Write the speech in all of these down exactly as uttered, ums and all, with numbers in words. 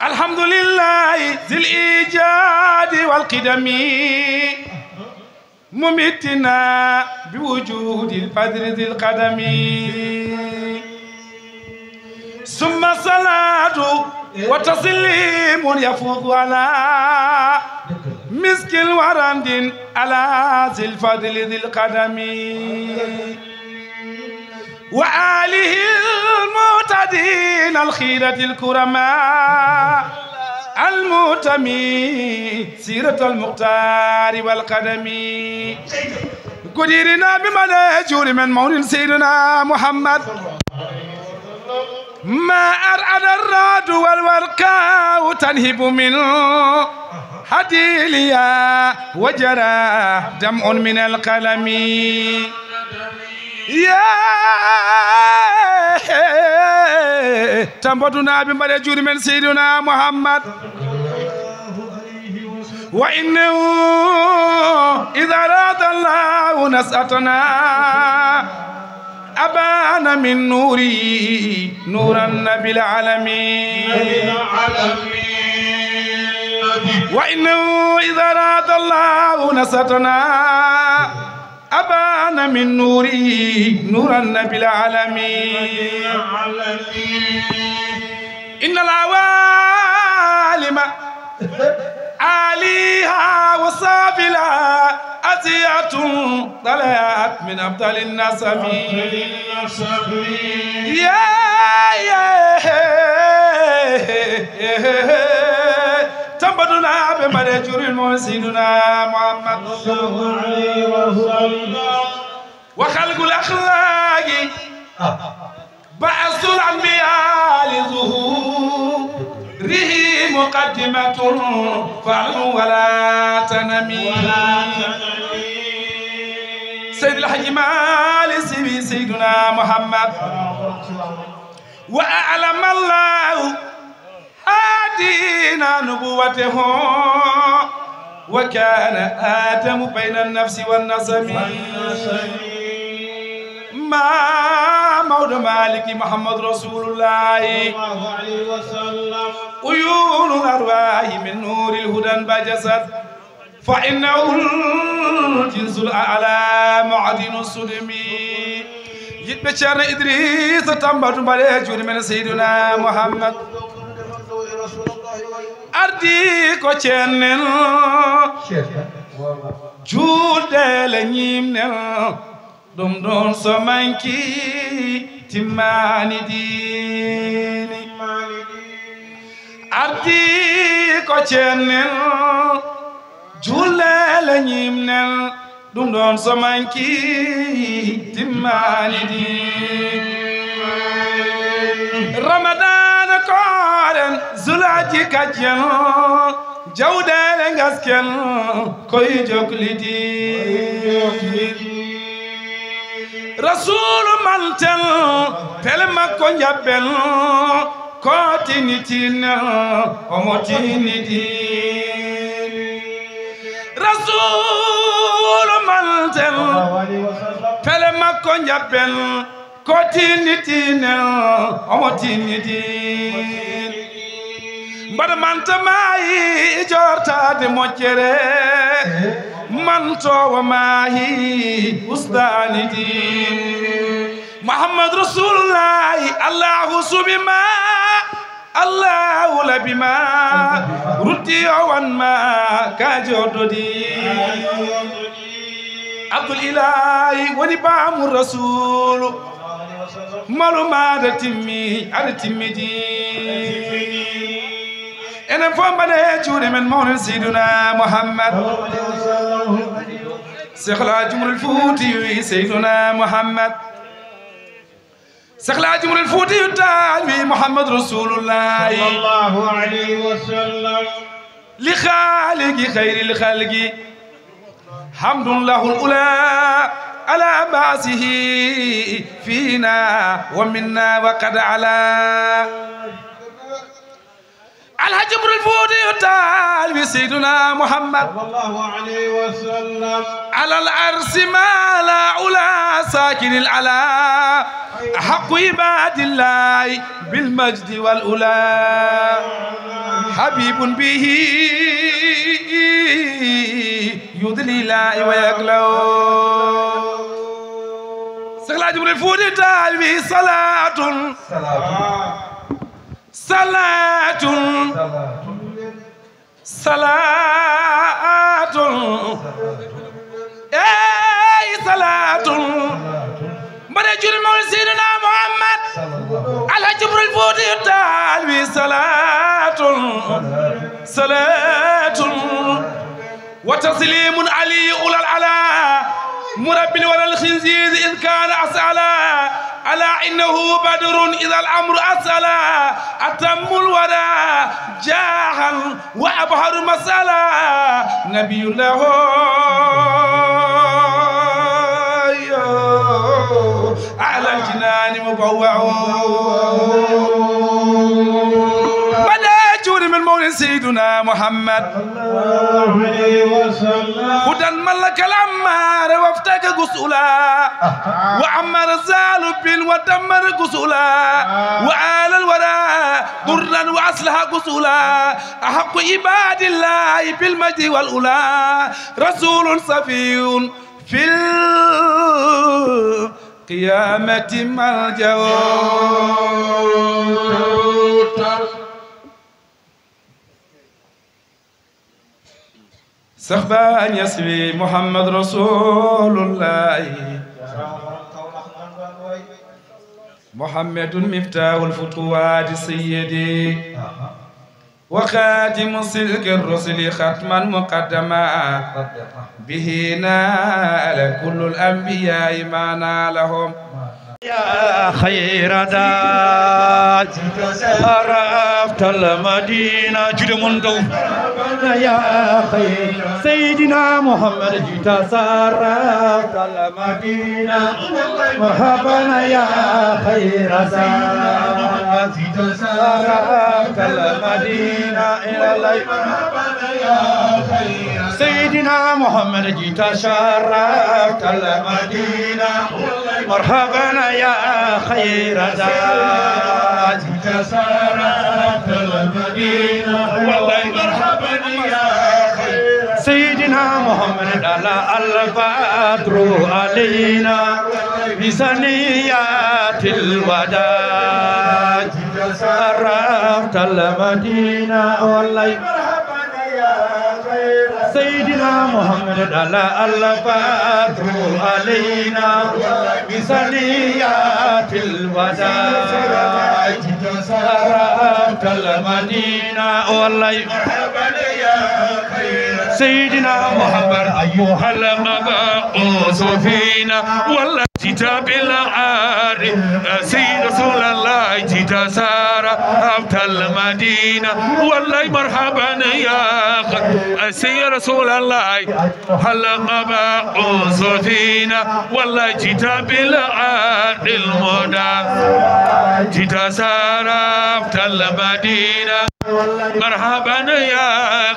الحمد لله ذي الإيجاد والقدم، ممتنا بوجود الفضل ذي القدم. ثم صلاة وتسليم يفوض على مسك ورد على ذي الفضل ذي القدم. وآله المهتدين الخيرة الكرماء المهتمي سيرة المختار والقدم. قدرنا بمن يجور من مولى سيدنا محمد، ما أرعد الرعد والبرق تنهب من هديلها وجرى دمع من القلم. Yee, tambodu naaɓe, mbaɗe juuɗe men Seydina Muhammad. وإنه إذا أراد الله نشأتنا أبان من نوره نور النبي العالمين. وإنه إذا أراد الله نشأتنا أبان من نوره نور النبي العالمين. إن العوالم عاليها وسافلها أزيات طلعت من أبطال النسب. يا، يا، تمبدنا بمرجور سيدنا محمد. صلى الله عليه وسلم. وخلق الأخلاق بعث الأنبياء لظهوره مقدمة فعل ولا تنمي. سيد الحاج مالك سيدي سيدنا محمد. وأعلم الله آتينا نبوته وكان آدم بين النفس والنسم. ما مولى مالك محمد رسول الله. عيون الأرواح من نور الهدى انبجست. فإنه الجنس الأعلى معدن الصدم. Yiɗɓe Ceerno Idrissa Tamba Tumba, mbaɗe juuɗe men Seydina Muhammad. Ardi ko ceerno en, juulde le ñiimnel, ɗum ɗon so manki timmaani diini. Ardi ko ceerno en, juulde le ñiimnel, ɗum ɗon so manki timmaani diini. Ramadaan kooren, zulaaji kajjen, jawɗeele ngasken, koye jokli diini. Rasuulu manten, pele makko njaɓɓen, ko tinni tinnel, omo tinni diini. Rasuulu manten, pele makko njaɓɓen, ko tinni tinnel, omo tinni diini. Mbaɗa manta maayi jortaade moƴƴere, mantoowo maayi ustaani diini. Muhammad Rasulullahi, Allahu suɓi ma, Allahu laɓi ma, rutti o wan ma ka joɗɗo diini. Abdul Ilahi woni baamu Rasulu. Malu ma aɗa timmi, aɗa timmidi. Enen fof mbaɗe juuɗe men mawnen Seydina Muhammad. Cheikh El Hadj Oumar Foutiyou wi Seydina Muhammad. Cheikh El Hadj Oumar Foutiyou Tall wi Muhammad Rasulullah. صلى الله عليه وسلم. لخالق خير الخلق حمد له الأولى على بعثه فينا ومنا وقد علا. Alhaji Umar Fuuti Taal wi Seydina Muhammad. صلى الله عليه وسلم. على العرش ما لا علا ساكن العلا. حق عباد الله بالمجد والعلا. حبيب به يدلي لا ويكلو. Seex Alhaji Umar Fuuti Taal wi صلاة. صلاة. صلاة. صلاة. Salaatun, eey salaatun. Mbaɗe juulde mawɗo Seydina Muhammad. Alhaji Umar Fuuti Taal wi salaatun, salaatun. Wa taslimun alayhi ulal ala. مربي الورى الخنزير إذ كان أسألا. ألا إنه بدر إذا الأمر أسألا. أتم الورى جاها وأبهر مسألا. نبي الله أعلى الجنان مبوع. Mbaɗe juulde mawɗo Seydina Muhammad. صلى الله عليه وسلم. هدى ملك الأمار وافتك غسلا. وعمر ذا لب ودمر غسلا. وآل الورى ضرا وأصلح غسلا. أحق عباد الله بالمجد والعلا. رسول صفي في القيامة ملجأ. Seex Baay Ñas wi Muhammad Rasulullahi. محمد مفتاح الفتوحات سيدي. وخاتم سلك الرسل ختما مقدما. به نال كل الأنبياء ما نالهم. يا خير داج عرفت المدينة. Juuɗe mon dow. يا خير سيدنا محمد جيت شرفت المدينة. مرحبا يا خير داج جيت شرفت المدينة. إلى الله. سيدنا محمد جيت شرفت المدينة. مرحبا يا خير داج جيت شرفت المدينة. والله مرحبا يا خير. سيدنا محمد طلع البدر علينا بثنيات الوداع. شرفت المدينة والله. سيدنا محمد طلع البدر علينا بثنيات الوداع. شرفت المدينة والله. سيدنا محمد أيها المبعوث فينا والله. جيت بالعار، سيد رسول الله، جيت شرفت المدينة. والله مرحبا يا خ-، سيد رسول الله، هلا مبعوث فينا. والله جيت بالعار المدى، جيت شرفت المدينة. مرحبا يا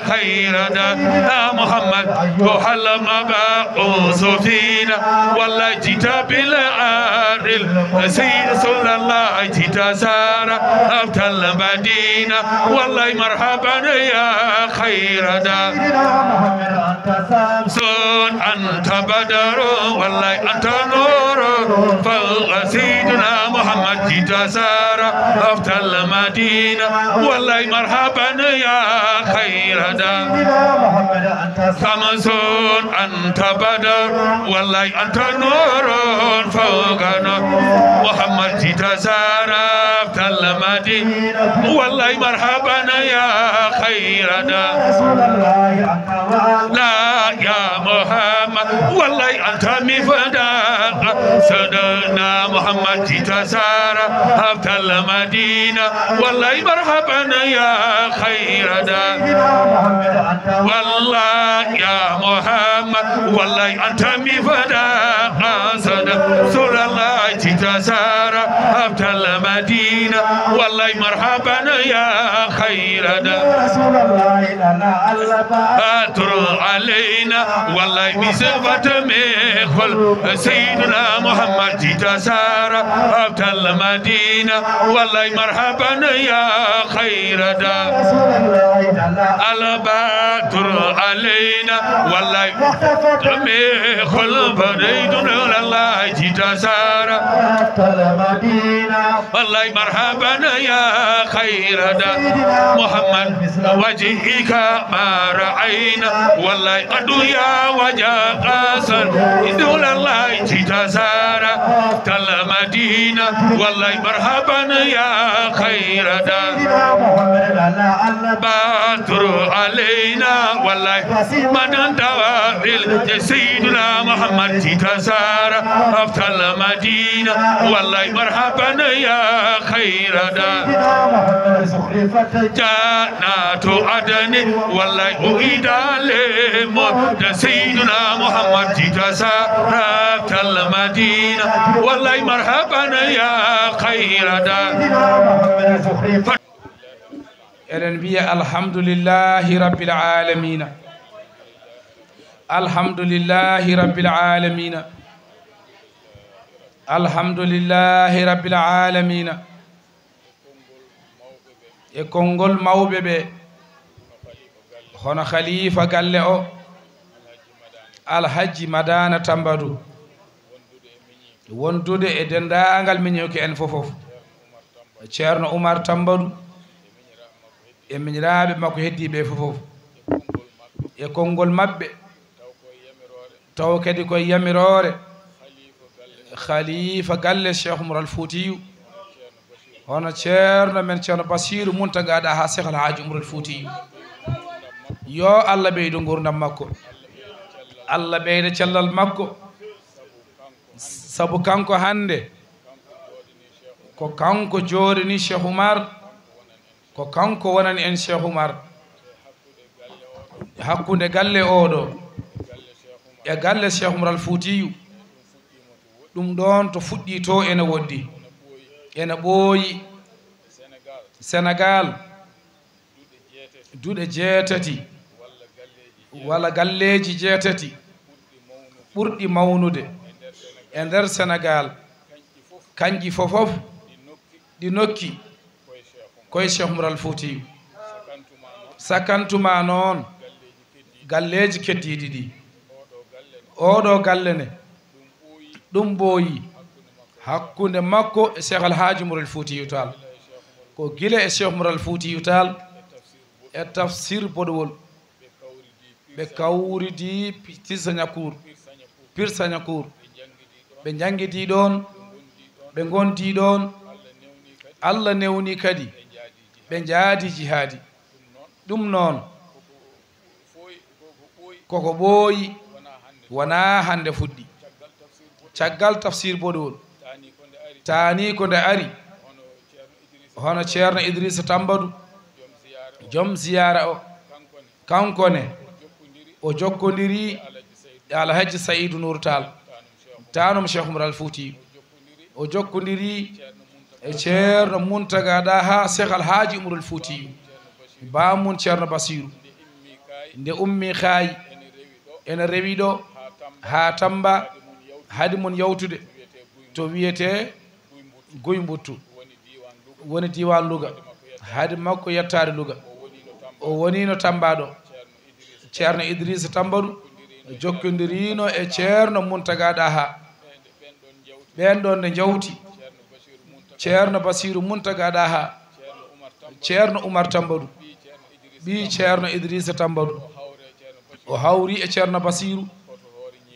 خير داع يا محمد، وهلا مبعوث فينا. والله جيت بالعار، سيد رسول الله، جيت شرفت المدينة. والله مرحبا يا خير داع. شمس أنت بدر، والله أنت نور، فوق سيدنا محمد جيت شرفت المدينة. والله مرحبا يا خير داع. شمس أنت بدر، والله أنت نور فوق نور. محمد جيت شرفت المدينة. والله مرحبا يا خير داع. لا يا محمد، والله أنت مفداء. سيدنا محمد جيت شرفت المدينة. والله مرحبا يا خير داع. والله يا محمد، والله أنت مفداء. سيدنا رسول الله جيت أفتى المدينة، والله مرحبا يا خير دا. يا رسول الله، لنا البدر علينا، والله بصفة ميخل سيدنا محمد جيت سارة. أفتى المدينة، والله مرحبا يا خير دا. يا رسول الله، لنا البدر علينا، والله ميخل بريد، والله جيت سارة. أفتى المدينة، والله مرحبا يا خير دا. محمد وجهك ما رأينا، والله قد يا وجه قاسا، إذ الله جيت سارة. أفتى المدينة، والله مرحبا يا خير دا. بدر علينا، والله من دوا سيدنا محمد جيت سارة. أفتى المدينة، والله مرحبا يا خير دا. جنات عدن، والله أعيد لهم سيدنا محمد جيت سارة. أفتى المدينة، والله مرحبا يا خير دا. Eɗen mbiya alhamdulillahi rabbil alamina. Alhamdulillahi rabbil alamina. Alhamdulillahi rabbil alamina. E konngol mawɓe ɓe, hono khalifa galle o, Alhaji Madana Tambadu, wondude e denndaangal miñooke en fofof, Ceerno Umar Tambadu, e miñiraaɓe makko heddiiɓe fofof, e konngol maɓɓe, taw kadi koye yamiroore khalifa galle Cheikh Umar Al Foutiyu, hono ceerno men Ceerno Basiru Muntaga Daha Cheikh Al Haji Umar Al Foutiyu. Yo Allah ɓeydu nguurndam makko, Allah ɓeyda cellal makko, sabu kanko hannde ko kanko jooɗani Cheikh Umar, ko kanko wonani en Cheikh Umar. Hakkunde galle oɗo e galle Cheikh Umar Al Foutiyu, ɗum ɗoon to fuɗɗi to ene woɗɗi, ene ɓooyi. Senegal, duɗe jeetati walla galleeji jeetati ɓurɗi mawnude e nder Senegal, kanƴi fofof ɗi nokki koye Cheikh Umar Al Foutiyu. Sakantuma noon galleeji keddiiɗi ɗi. Oɗo galle ne, ɗum ɓooyi hakkunde makko e Cheikh Al Haji Umar Al Foutiyu Tall. Ko gila e Cheikh Umar Al Foutiyu Tall e tafsir boɗowol ɓe kawridi Pi-, Tirsañakour, Pirsañakour. Ɓe njanngidi ɗoon, ɓe ngondi ɗoon. Allah newni kadi ɓe njaadi jihaadi. Ɗum noon, koko ɓooyi, wonaa hannde fuɗɗi. Caggal tafsir boɗowol, taani ko nde ari, hono Ceerno Idrissa Tambadu, joom ziyaara o, kanko ne, o jokkondiri e Alhaji Sayidu Nuur Taal, taanum Cheikh Umar Al Fouti. O jokkondiri e Ceerno Muntaga Daha Cheikh Al Haji Umar Al Fouti, baamum Ceerno Basiru. Nde ummi Xaay, ene rewi ɗo haa Tamba, hade mum yawtude to wiyetee Guy Mbuttu, woni diiwaan Louga. Hade makko yettaade Louga, o woniino Tamba ɗo. Ceerno Idrissa Tambadu jokkondiriino e Ceerno Muntaga Daha. Ɓeen ɗoon nde njawti, Ceerno Basiru Muntaga Daha, Ceerno Umar Tambadu, ɓii Ceerno Idrissa Tambadu, o hawri e Ceerno Basiru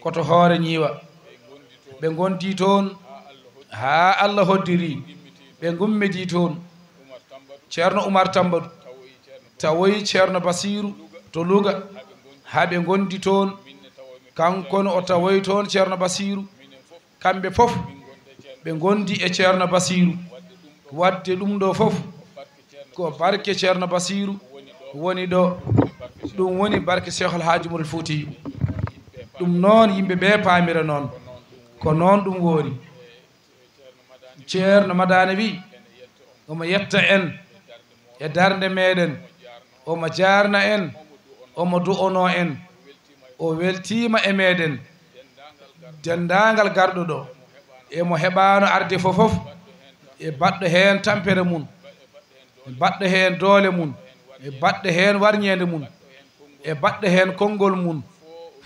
ko to Hoore Ñiiwa. Ɓe ngondi toon haa Allah hoddiri, ɓe ngummidi toon. Ceerno Umar Tambadu tawoyi Ceerno Basiru to Louga, haa ɓe ngondi toon, kanko ne o tawoyi toon Ceerno Basiru. Kamɓe fof ɓe ngondi e Ceerno Basiru. Wadde ɗum ɗo fof ko barke Ceerno Basiru woni ɗo. Ɗum woni barke Cheikh Al Haji Umar Al Fouti. Ɗum noon yimɓe ɓe paamira noon. Ko noon ɗum woori. Ceerno Madani wi omo yetta en e darnde meɗen, omo jaarna en, omo du'ono en. O weltiima e meɗen, denndaangal garɗo ɗo, e mo heɓaano arde fof fof, e baɗɗo heen tampere mum, e baɗɗo heen doole mum, e baɗɗo heen warñeende mum, e baɗɗo heen konngol mum.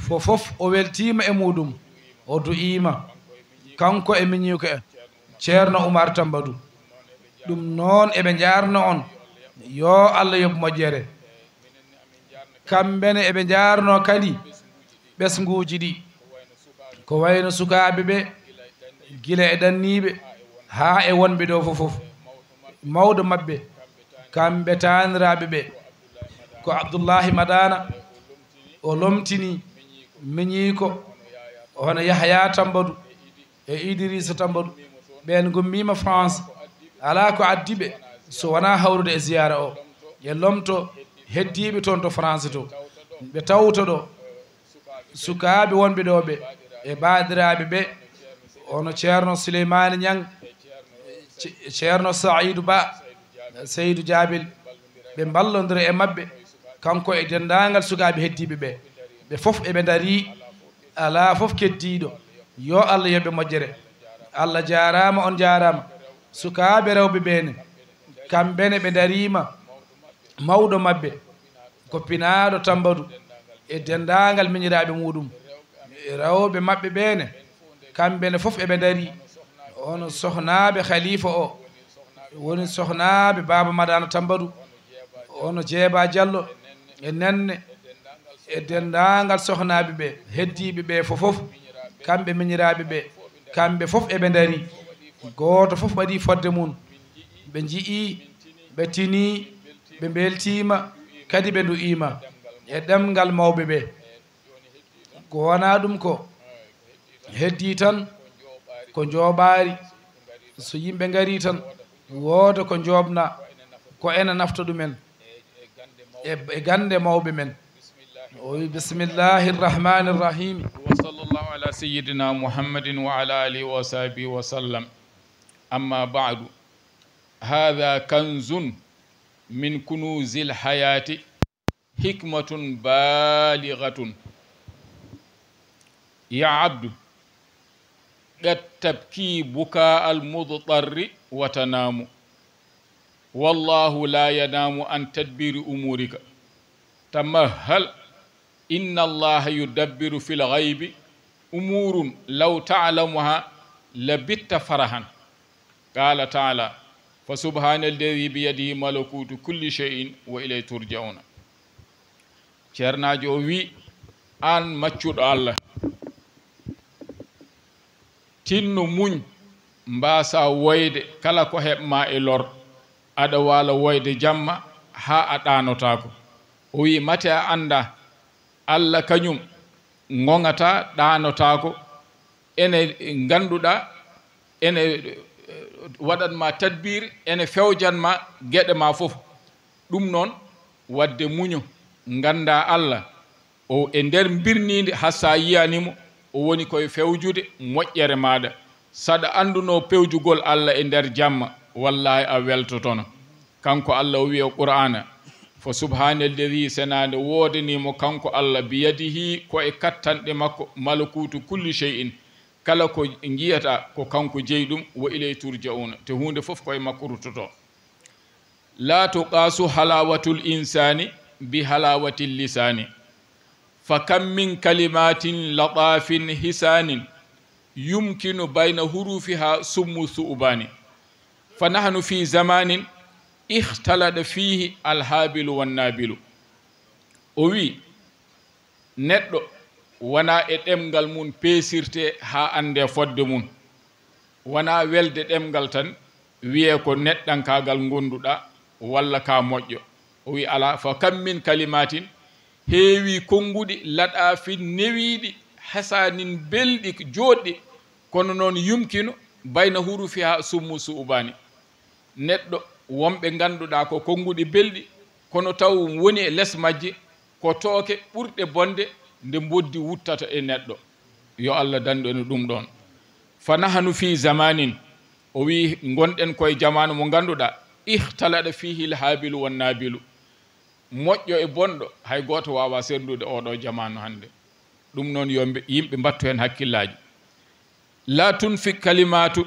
Fof fof o weltiima e muɗum, o du'iima, kanko e miñiiko en, Ceerno Umar Tambadu. Ɗum noon eɓe njaarno on, yo Allah yoɓ moƴƴere. Kamɓe ne eɓe njaarno kadi ɓesnguuji ɗi, ko wayno sukaaɓe ɓe, gila e ɗanniiɓe haa e wonɓe ɗo fof fof. Mawɗo maɓɓe, kamɓe taaniraaɓe ɓe, ko Abdullahi Madana, o lomtini miñiiko, hono Yahaya Tambadu e Idrissa Tambadu. Ɓeen ngummiima France, alaa ko addi ɓe so wonaa hawrude e ziyaara o, e lomto heddiiɓe toon to France to. Ɓe tawto ɗo sukaaɓe wonɓe ɗo ɓe, e baaɗiraaɓe ɓe, hono Ceerno Suleymaani Ñaŋ, Ce-, Ceerno Sa'idu Ba, Seydu Jaabil, ɓe mballondira e maɓɓe, kanko e denndaangal sukaaɓe heddiiɓe ɓe. Ɓe fof eɓe ndarii, alaa fof keddiiɗo. Yo Allah yoɓ ɓe moƴƴere. Allah jaaraama, on njaaraama. Sukaaɓe rewɓe ɓee ne, kamɓe ne ɓe ndariima, mawɗo maɓɓe ko pinaaɗo Tambadu e denndaangal miñiraaɓe muɗum. E rewɓe maɓɓe ɓee ne, kamɓe ne fof eɓe ndarii. Hono sohnaaɓe khalifa o, woni sohnaaɓe Baaba Madana Tambadu, hono Jeeba Jallo e Nenne, e denndaangal sohnaaɓe ɓe, heddiiɓe ɓe fof fof, kamɓe miñiraaɓe ɓe, kamɓe fof eɓe ndarii. Gooto fof waɗii fodde mum. Ɓe nji'ii, ɓe tinii, ɓe mbeltiima, kadi ɓe ndu'iima e ɗemngal mawɓe ɓe. Ko wonaa ɗum ko heddii tan ko njooɓaari. So yimɓe ngarii tan, wooda ko njooɓna, ko ena nafta ɗumen e, e gannde mawɓe men. O wi, bismillahi rrahmani rrahimi. وصلى الله على سيدنا محمد وعلى آله وصحبه وسلم. أما بعد، هذا كنز من كنوز الحياة، حكمة بالغة. يا عبد، قد تبكي بكاء المضطر وتنام، والله لا ينام عن تدبير أمورك. تمهل، إن الله يدبر في الغيب أمور لو تعلمها لبت فرحا. قال تعالى: فسبحان الذي بيده ملكوت كل شيء وإليه ترجعون. Ceernaajo o wi, aan maccuɗo Allah, tinno muñ, mbaasa woyde kala ko heɓ ma e lor, aɗa waala woyde jamma haa a ɗaanotaako. O wi, mate a annda, Allah kañum ŋoŋata, ɗaanotaako, ene ngannduɗaa, ene, eh, waɗan ma tadbiir, ene fewjan ma geɗe ma fof. Ɗum noon, waɗde muño, ngannda Allah, o e nder mbirniinde, haa sa yiyani mo, o woni koye fewjude moƴƴere maaɗa. Saɗa anndunoo pewjugol Allah e nder jamma, wallaahi a weltotono. Kanko Allah o wi'i e Qur'aana, "Fa subhaanallazii, senaande woodanii mo kanko Allah, biyadihi, ko e kattanɗe makko, malakuutu kulli shay'in, kala ko njiyataa ko kanko jeyi ɗum, wa ilayhi turja'uuna, te huunde fof ko e makko ruttotoo." Laa tuqaasu halaawatul insaani bi halaawatil lisaani. Fa kam min kalimaatin lataafin hisaanin yumkinu bayna huruufihaa summu su'ubaani. Fa nahnu fii zamaanin ikhtalata fiihi alhaabilu wannaabilu. O wi'i, neɗɗo wonaa e ɗemngal mum peesirtee haa anndee fodde mum. Wonaa welde ɗemngal tan, wiyee ko neɗɗankaagal ngonduɗaa, walla ka moƴƴo. O wi'i, alaa, fa kam min kalimaatin, heewii konnguɗi, laɗaafin newiiɗi, hasaanin belɗi, jooɗɗi, kono noon yumkinu bayna huruufihaa summu su'ubaani. Neɗɗo, wonɓe ngannduɗaa ko konnguɗi belɗi, kono taw woni e les majji ko tooke ɓurɗe bonde nde mboddi wuttata e neɗɗo. Yo Allah dandu en ɗum ɗoon. Fa nahnu fii zamaanin, O wi, ngonɗen koye jamaanu mo ngannduɗaa, ikhtalata fihi l-habilu wan-nabilu. Moƴƴo e bonɗo, hay gooto waawaa serndude oo ɗoo jamaanu hannde. Ɗum noon, yo mbe-, yimɓe mbattu heen hakkillaaji. La tunfik kalimatu-,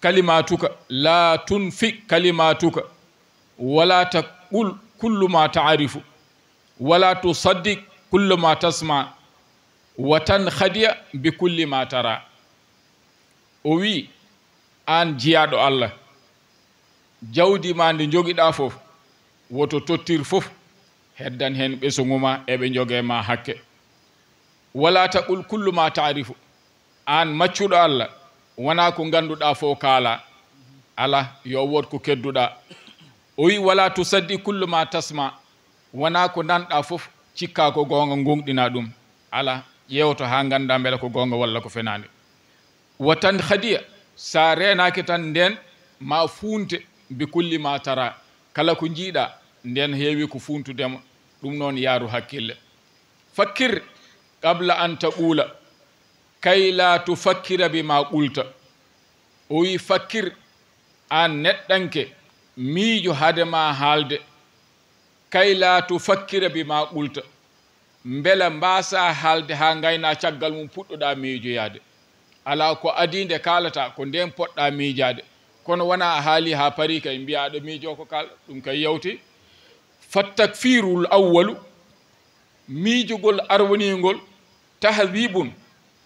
kalimatuka, la tunfik kalimatuka, wala taqul kullu ma taarifu, wala tusaddiq kullu ma tasma, wa tankhadiya bi kulli ma tara. O wi, aan jiyaaɗo Allah, jawdi ma ndi njogiɗaa fof, woto tottir fof, heddan heen ɓesngu ma, eɓe njogee ma hakke. Wala taqul kullu ma taarifu, aan maccuɗo Allah, wonaa ko ngannduɗaa fof kaalaa. Alaa, yo wood ko kedduɗaa. O wi, wala tusaddiq kullu ma tasma, wonaa ko nanɗaa fof cikkaa ko goonga, ngoongɗinaa ɗum. Alaa, ƴeewto haa nganndaa mbela ko goonga walla ko fenaande. Wa tankhadiya, so a reenaaki tan, ndeen ma fuunte, bi kulli ma tara, kala ko njiiɗaa, ndeen heewi ko fuuntudema, ɗum noon yaaru hakkille. Fakkir qabla an taqula, kay la tufakkira bi ma qulta. O wi, fakkir, aan neɗɗanke, miijo hade ma haalde, kay la tufakkira bi ma qulta, mbela mbaasaa haalde haa ngaynaa caggal mum puɗɗoɗaa miijoyaade. Alaa, ko adii nde kaalataa, ko ndeen poɗɗaa miijaade. Kono wonaa a haalii haa parii kay mbiyaa aɗa miijoo ko kaalɗaa, ɗum kay yawti. Fattakfirul awwalu, miijugol arwaniingol, tahdibun,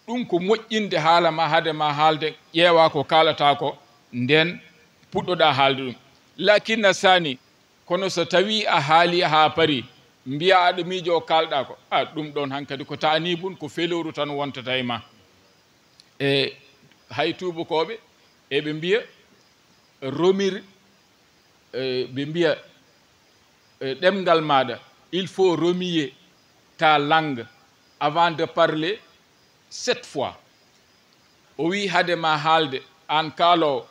ɗum ko moƴƴinde haala ma hade ma haalde, ƴeewaa ko kaalataa ko, ndeen puɗɗoɗaa haalde ɗum. Lakinna saani, kono so tawii a haalii haa parii, mbiyaa aɗa miijoo kaalɗaa ko, a, ɗum ɗoon hankadi ko taanibun, ko felooru tan wontata e ma. E hay tuubakooɓe eɓe mbiya, romir, e, ɓe mbiya, e, ɗemngal maaɗa, il faut remuer ta langue avant de parler sept fois. O wi, hade ma haalde, aan kaaloowo,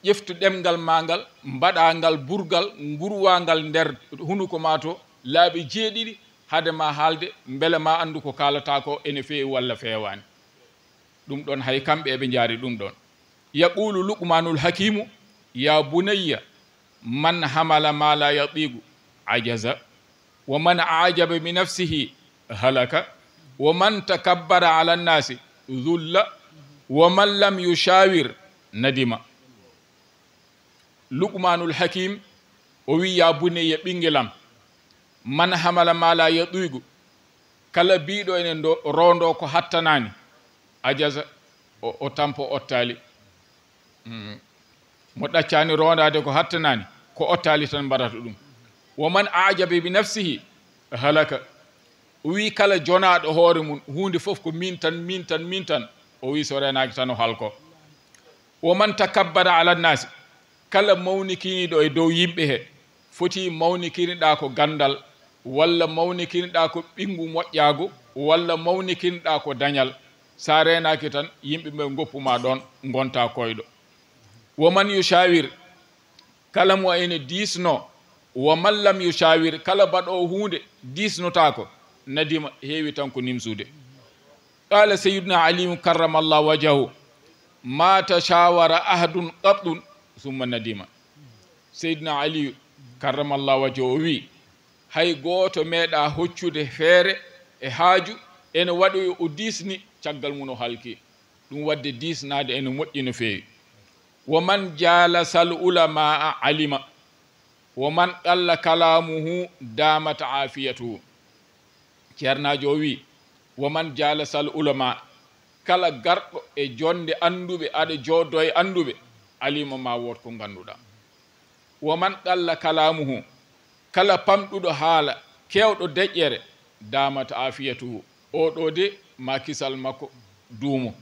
ƴeftu ɗemngal maa ngal, mbaɗaa ngal burgal, ngurwaa ngal nder hunuko maa to, laabi jeeɗiɗi, hade ma haalde, mbele ma anndu ko kaalataa ko ene feewi walla feewaani. Ɗum ɗoon, hay kamɓe eɓe njaari ɗum ɗoon. Yaqulu Luqmanul Hakimu, ya bunayya, man hamala ma la yatiqu ajaza, wa man ajaba bi nafsihi halaka, wa man takabbara ala nnasi dhulla, wa man lam yushawir nadima. Luqmanul Hakim, o wi, ya bunayya, ɓinngelam, man hamala ma la yatiqu, kala biiɗo ene ndo-, rondo ko hattanaani, ajaza, o, o tampo ottaali. Mm. Mo ɗaccaani rondaade ko hattanaani, ko ottaali tan mbaɗata ɗum. Wa man ajaba bi nafsihi halaka. O wi, kala jonaaɗo hoore mum, huunde fof ko min tan, min tan, min tan, o wi, so renaaki tan o halko. Wa man takabbara ala nnasi, kala mawnikiniiɗo e dow yimɓe he, foti mawnikiniɗaa ko ganndal, walla mawnikiniɗaa ko ɓinngu moƴƴaagu, walla mawnikiniɗaa ko dañal. So a reenaaki tan, yimɓe ɓe ngoppu ma ɗoon, ngonta koyɗo. Wa man yushawir, kala mo ene diisno, wa man lam yushawir, kala baɗoowo huunde diisnotaako, nadima, heewi tan ko nimsude. Qala Sayyiduna Aliyu karramallahu wajhahu, ma tashawara ahadun qattun summa nadima. Seydina Aliyu karramallahu wajhahu o wi, hay gooto meeɗa hoccude feere e haaju ene waɗoyi o diisni, caggal mum o halki. Ɗum waɗde diisnaade ene moƴƴi no feewi. Wa man jalasal ulamaa alima, wa man qalla kalaamuhu damat aafiyatuhu. Ceernaajo o wi, wa man jalasal ulama, kala garɗo e jonde annduɓe, aɗa joodo e annduɓe, alima ma wood ko ngannduɗaa. Wa man qalla kalaamuhu, kala pamɗuɗo haala, keewɗo deƴƴere, damat aafiyatuhu, o ɗo de ma kisal makko duumo.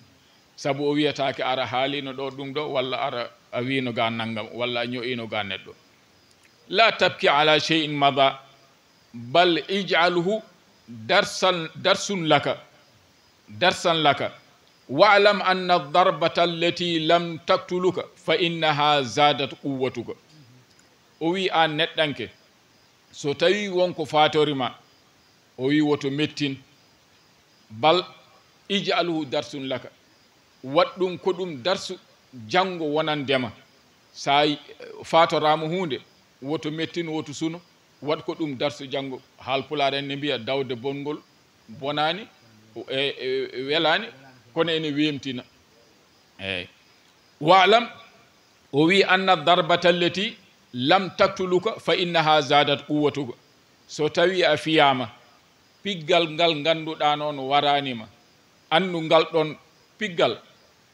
Sabu o wiyataake ara haalino ɗo ɗum ɗo, walla ara a wino ga nanngam, walla a ño'ino ga neɗɗo. La tabki ala shay'in mada, bal ij'alhu darsan, darsun laka, darsan laka, wa'lam anna darbata allati lam taqtuluka fa innaha zadat quwwatuka. O wi, aan neɗɗanke, so tawi won ko fatori ma, o wi, woto mettin, bal ij'alhu darsun laka, waɗ ɗum ko ɗum darsu janngo wonande ma. Sa faatoraama huunde, woto mettin, woto suno. Waɗ ko ɗum darsu janngo. Haalpulaar en ne mbiya, dawde bonngol bonaani, e, e, e welaani, kono ene weemtina. Eeyi. Waalam, o wi, anna darbata allati lam taktuluka fa innaha zadat quwwatuka. So tawi a fiyaama, piggal ngal ngannduɗaa noon waraani ma, anndu ngal ɗoon piggal,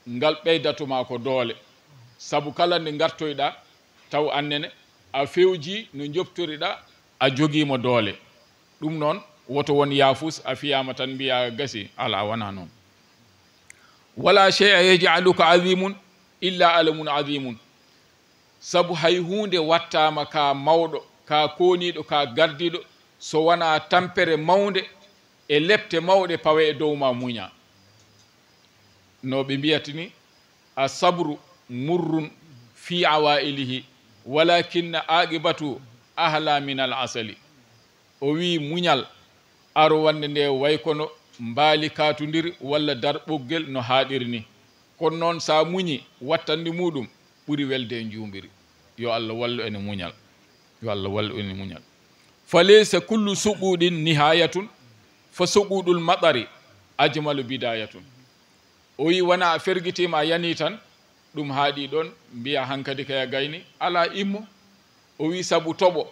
ngal ɓeydatuma ko doole. Sabu kala nde ngartoyɗaa, taw annene a fewjii no njoftoriɗaa, a jogiima doole. Ɗum noon, woto won yaafus, a fiyaama tan mbiyaa gasi. Alaa, wonaa noon. Wala shay'a yaj'aluka azimun illa alamun azimun. Sabu hay huunde wattaama ka mawɗo, ka kooniiɗo, ka gardiiɗo, so wonaa tampere mawnde e lepte mawɗe pawe e dow ma, muña. No ɓe mbiyata ni, asabru murrun fi awailihi, walakinna aqibatu ahla min al asali. O wi, muñal aro wonde nde way kono mbaali kaatondiri walla darɓoggel no haaɗiri ni. Kono noon, sa muñi, wattande muɗum ɓuri welde e njuumbiri. Yo Allah wallu en e muñal. Yo Allah wallu en e muñal. Fa laysa kullu suquɗin nihayatun, fa suquɗul maɗari ajmalu bidayatun. O wi, wona a fergitiima, a yanii tan, ɗum haaɗi ɗoon, mbiya hankadi kay a gayni, alaa, immo. O wi, sabu toɓo,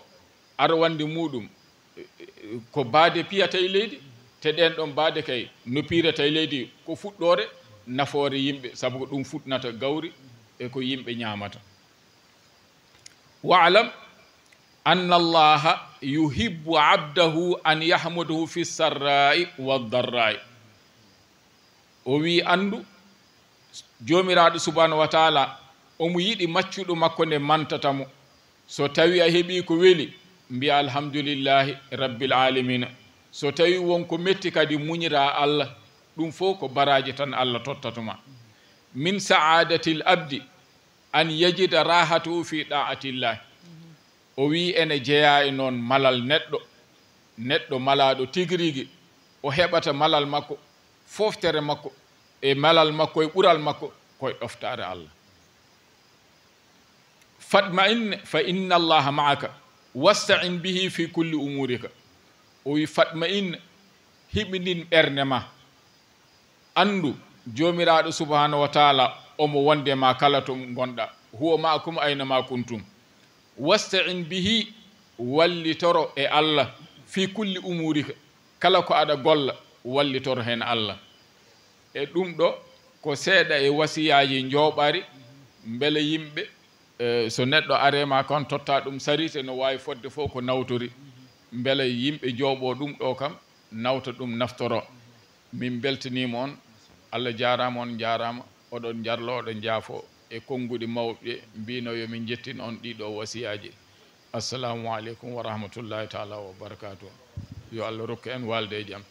arwandi muɗum, ko baade piyata e leydi, te ɗeen ɗoon baade kay no piirata e leydi, ko fuɗɗoore nafoore yimɓe, sabu ko ɗum fuɗnata gawri e ko yimɓe ñaamata. Wa'lam anna Allaha yuhibbu abdahu an yahmudahu fi sarra'i wa darra'i. O wi, anndu, Joomiraaɗo subhanahu wa taala omo yiɗi maccuɗo makko nde mantata mo. So tawi a heɓi ko weli, mbiya, alhamdulillahi rabbil alamina. So tawi won ko metti kadi, muñira Allah. Ɗum fof ko baraaji tan Allah tottata ma. Min sa'adatil abdi an yajida rahatahu fi da'atillah. O wi, ene jeyaa e noon malal neɗɗo, neɗɗo malaaɗo tigi rigi, o heɓata malal makko, fooftere makko, e malal makko, e ɓural makko, ko e ɗoftaare Allah. Fatma'in fa inna Allaha ma'aka, wasta'in bihi fi kulli umurika. O wi, fatma'in, hiɓindin ɓernde ma. Anndu, Joomiraaɗo subhanahu wa taala omo wonde ma kala to ngonɗa. Huwa ma'akum ayna ma kuntum. Wasta'in bihi, wallitoro e Allah, fi kulli umurika, kala ko aɗa golla, wallitoro heen Allah. E ɗum ɗo, ko seeɗa e wasiyaaji njooɓaari, mbele yimɓe, eh, so neɗɗo are ma kon totta ɗum sarite, no waawi fodde fof ko nawtori, mbele yimɓe njooɓo ɗum ɗo kam, nawta ɗum naftoro. Min mbeltaniima on, Allah jaaraama, on njaaraama, oɗon njarlo, oɗon njaafo e konnguɗi mawɓe mbino yo min njettin on ɗiɗo wasiyaaji. Assalamu aleykum wa rahmatullahi taala wa barakatuh. Yo Allah rokku en waalde e jam.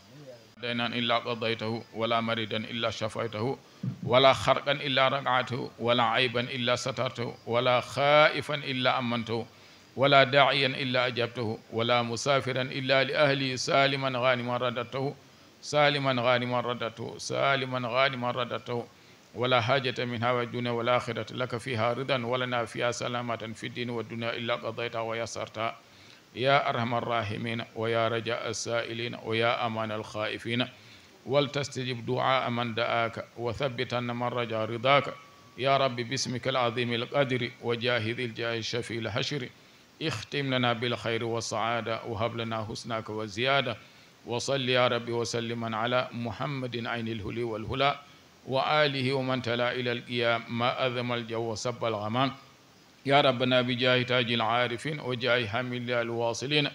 Daynan illa qadaytahu, wala maridan illa shafaytahu, wala kharqan illa raqatahu, wala ayban illa satartahu, wala khaifan illa amantahu, wala da'iyan illa ajabtahu, wala musafiran illa li ahlihi saliman ghaniman radadtahu, saliman ghaniman radadtahu, saliman ghaniman radadtahu, ولا حاجة من حوائج الدنيا والآخرة لك فيها رضا ولنا فيها سلامة في الدين والدنيا إلا قضيتها ويسرتها يا أرحم الراحمين ويا رجاء السائلين ويا أمان الخائفين، ولتستجب دعاء من دعاك وثبتن من رجا رضاك يا رب باسمك العظيم القدر وجاه ذي الجاه الشفيع الحشر. اختم لنا بالخير والسعادة وهب لنا حسنك وزيادة. وصل يا رب وسلم على محمد عين الهلي والهلا وآله ومن تلا إلى القيام ما أذم الجو وسب الغمام. يا ربنا بجاه تاج العارفين وجاه حامل الواصلين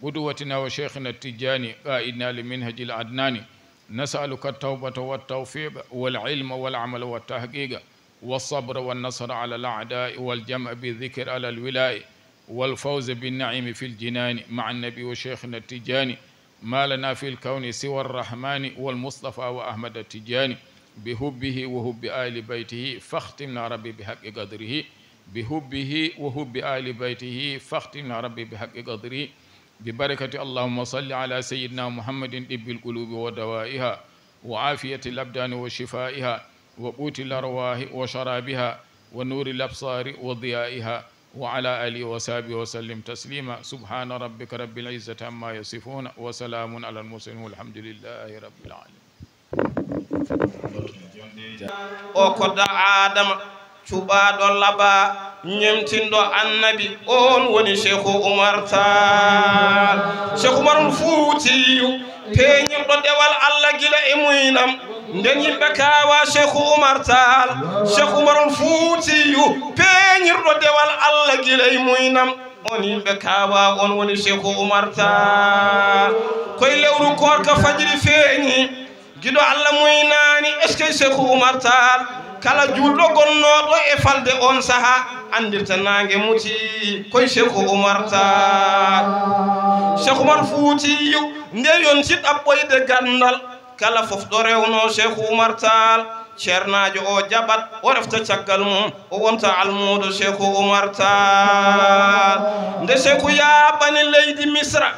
قدوتنا وشيخنا التجاني قائدنا لمنهج العدناني نسألك التوبة والتوفيق والعلم والعمل والتحقيق والصبر والنصر على الأعداء والجمع بالذكر على الولاء والفوز بالنعيم في الجنان مع النبي وشيخنا التجاني. ما لنا في الكون سوى الرحمن والمصطفى وأحمد التجاني بحبه وحب آل بيته فاختمنا ربي بحق قدره، بحبه وحب آل بيته فاختمنا ربي بحق قدره، ببركة اللهم صل على سيدنا محمد طب القلوب ودوائها وعافية الأبدان وشفائها وقوت الأرواح وشرابها ونور الأبصار وضيائها، وعلى آله وصحبه وسلم تسليما. سبحان ربك رب العزة عما يصفون، وسلام على المرسلين، والحمد لله رب العالمين. O kodda Aadama, cuɓaaɗo laba, ñemtinɗo Annabi, on woni Sheikhu Umar Taal. Sheikh Umarul Fuutiyu, peeñirɗo dewal Allah gila e muynam. Nden yimɓe kaawa Sheikhu Umar Taal. Sheikh Umarul Fuutiyu, peeñirɗo dewal Allah gila e muynam. On yimɓe kaawa, on woni Sheikhu Umar Taal. Koy lewru koorka fajiri feeñi. Giɗo Allah muynaani, eskey Sheikhu Umar Taal. Kala juulɗo gonnooɗo e falde on saha, anndirta naange muti, koy Sheikhu Umar Taal. Sheikh Umar Fuutiyu, nde yonti ɗaɓɓoyde ganndal, kala fof ɗo rewno Sheikhu Umar Taal, ceernaajo o jaɓat, o refta caggal mum, o wonta almuudo Sheikhu Umar Taal. Nde Sheikhu yaaɓani leydi Misra,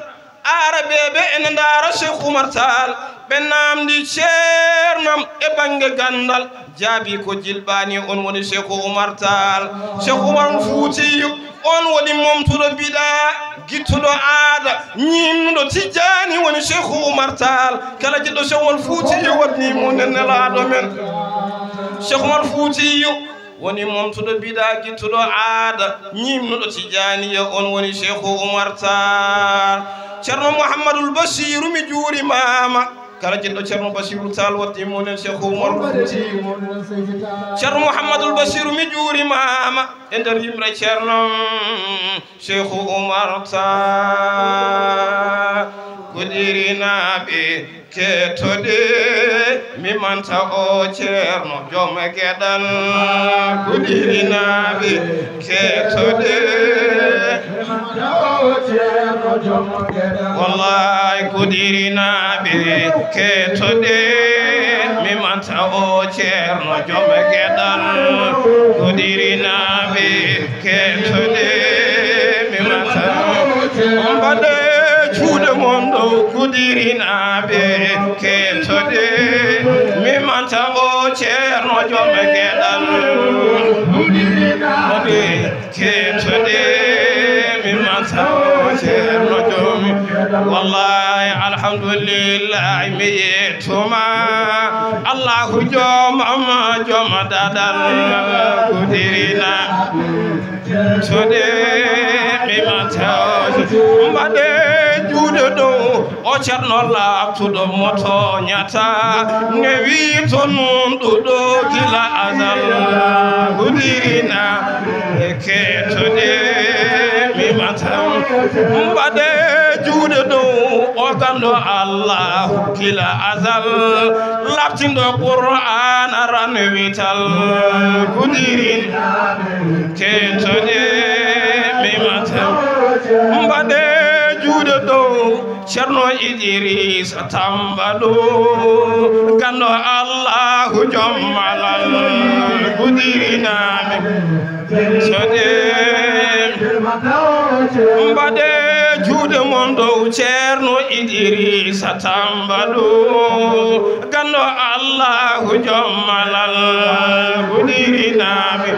Aarabeeɓe ene ndaara Sheikh Umar Taal, ɓe naamndi ceernam e bannge ganndal, jaabi ko jilɓaani, on woni Sheikh Umar Taal. Sheikh Umar Fuutiyu, on woni momtuɗo bidaa, gittuɗo aada, ñiimnuɗo Tijjaani, woni Sheikh Umar Taal. Kala jiɗɗo Sheikh Umar Fuutiyu, waɗni mo nen nelaaɗo men. Sheikh Umar Fuutiyu, woni momtuɗo bidaa, gittuɗo aada, ñiimnuɗo Tijaaniya, on woni Sheikhu Umar Taal. Ceerno Muhammadul Basiiru, mi juurimaama. Kala jiɗɗo Ceerno Basiiru Taal, waɗni mo nen Sheikhu Umar Fuuti. Ceerno Muhammadul Basiiru, mi juurimaama. E nder yimre Ceerno Sheikhu Umar Taal, Gudirinaaɓe, kettode, mi manta o Ceerno joom geɗal. Gudirinaaɓe, kettode, mi manta o Ceerno joom geɗal. Wallaay, Gudirinaaɓe, kettode, mi manta o Ceerno joom geɗal. Gudirinaaɓe, kettode, mi manta. Mbaɗe juuɗe mon ɗo, Gudirinaaɓe, kettode, mi manta o Ceerno joom geɗal. Gudirinaaɓe, kettode, mi manta o Ceerno joom. Wallaay, alhamdulillaay, mi yettuma. Allahu joomam, joom dadal. Gudirina, kettode, mi manta o. Mbaɗe juuɗe ɗo, o Ceerno laaɓtuɗo mo tooñata, newi to nunɗuɗo gila azal. Gudirina, kettode, mi manta. Mbaɗe juuɗe ɗo, o ganndo Allah gila azal, laaɓtinɗo Qur'aana ran wital. Gudirin, kettode, mi manta. Mbaɗe juuɗe ɗo, Ceerno Idiriisa Tamba ɗo, ganndo Allahu joom malal. Gudirinaaɓe, kettode, mbaɗe juuɗe mon ɗo, Ceerno Idiriisa Tamba ɗo, ganndo Allahu joom malal. Gudirinaaɓe,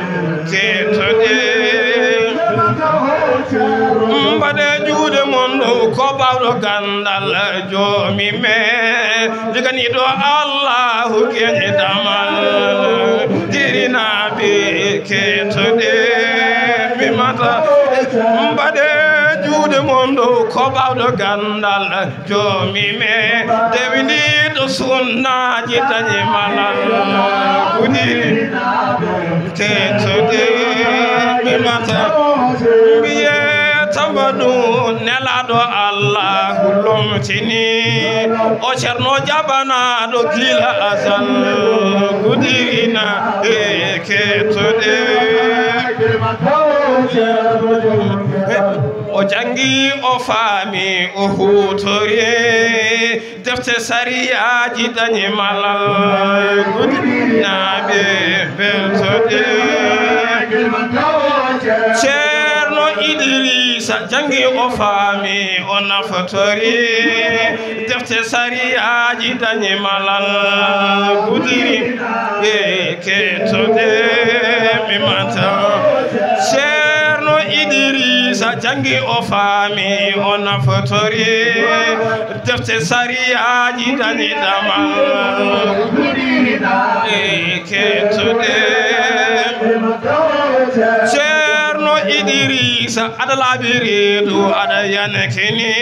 kettode, mbaɗe juuɗe mon ɗo, ko baawɗo ganndal joomi me, liganiiɗo Allahu geñe damal. Gudirinaaɓe, kettode, mi manta. Mbaɗe juuɗe mon ɗo, ko baawɗo ganndal joomi me, dewindiiɗo sunnaaji dañi malal. Gudiri, kettode, mi manta. Mbiye Tamba ɗum nelaaɗo Allahu lomtini, o Ceerno jaɓanaaɗo gila azal. Gudirina, e kettode. O janngi, o faami, o huutori defte sariyaaji dañi malal. Gudinaaɓe, beltode. Ceerno Idrisa jangi o faami o naftori defte sariyaaji dañi malal gudiri e kettode mi manta. Ceerno Idrisa jangi o faami o naftori defte sariyaaji dañi damal e kettode. Ceerno Idrisa aɗa laaɓi reedu aɗa yankini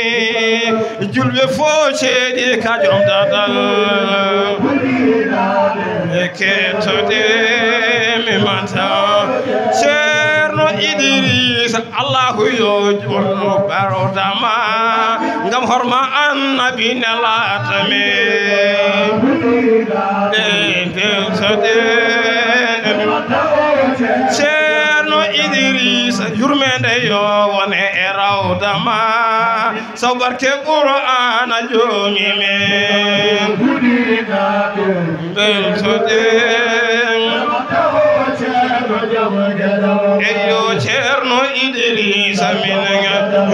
julɓe fof ceeɗi ka joom dadal e kettode mi manta. Ceerno Idrisa Allahu yo jurnu bardama ngam horma annabi nelatami. Ɗe beltode Ceerno Idrisa yurmende yo wone e rawdama. Saw barke Qur'aana joomi men. Beltode. Eyyo Ceerno Idrisa min.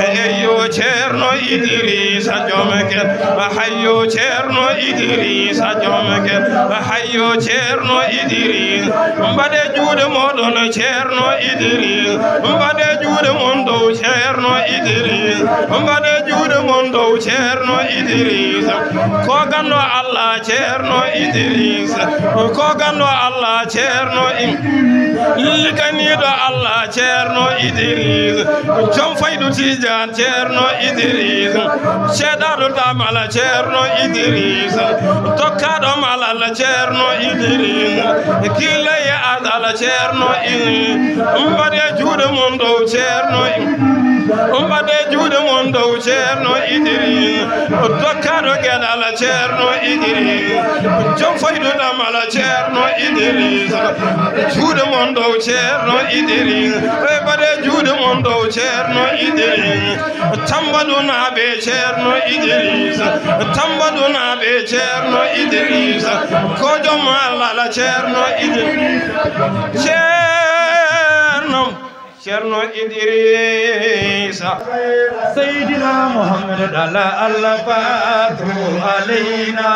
Eyyo Ceerno Idrisa joom ken. Hayyo Ceerno Idrisa joom ken. Hayyo Ceerno Idrisa. Mbaɗe juuɗe moɗon Ceerno Idrisa. Mbaɗe juuɗe mon dow Ceerno Idrisa. Mbaɗe juuɗe mon dow Ceerno Idrisa. Ko ganndo Allah Ceerno Idrisa. Ko ganndo Allah Ceerno Idrisa. Ligganiiɗo Allah Ceerno Idrisa. Joom faydu Tijaan Ceerno Idrisa. Ceeɗaaɗo Damala Ceerno Idrisa. Tokkaaɗo Malal Ceerno Idrisa. Kiilay Adala Ceerno Idrisa. Mbaɗe juuɗe mon dow Ceerno Idrisa. Mbaɗe juuɗe mon dow Ceerno Idrisa. Tokkaaɗo Geɗal Ceerno Idrisa. Joom faydu Damala Ceerno Idrisa. Juuɗe mon dow Ceerno Idrisa. Ɓe mbaɗe juuɗe mon dow Ceerno Idrisa. Tambaɗunaaɓe Ceerno Idrisa. Tambaɗunaaɓe Ceerno Idrisa. Ko joom Allah Ceerno Idrisa. Ceerno. Ceerno Idrisa. Seydina Muhammad ala Allah badru alayna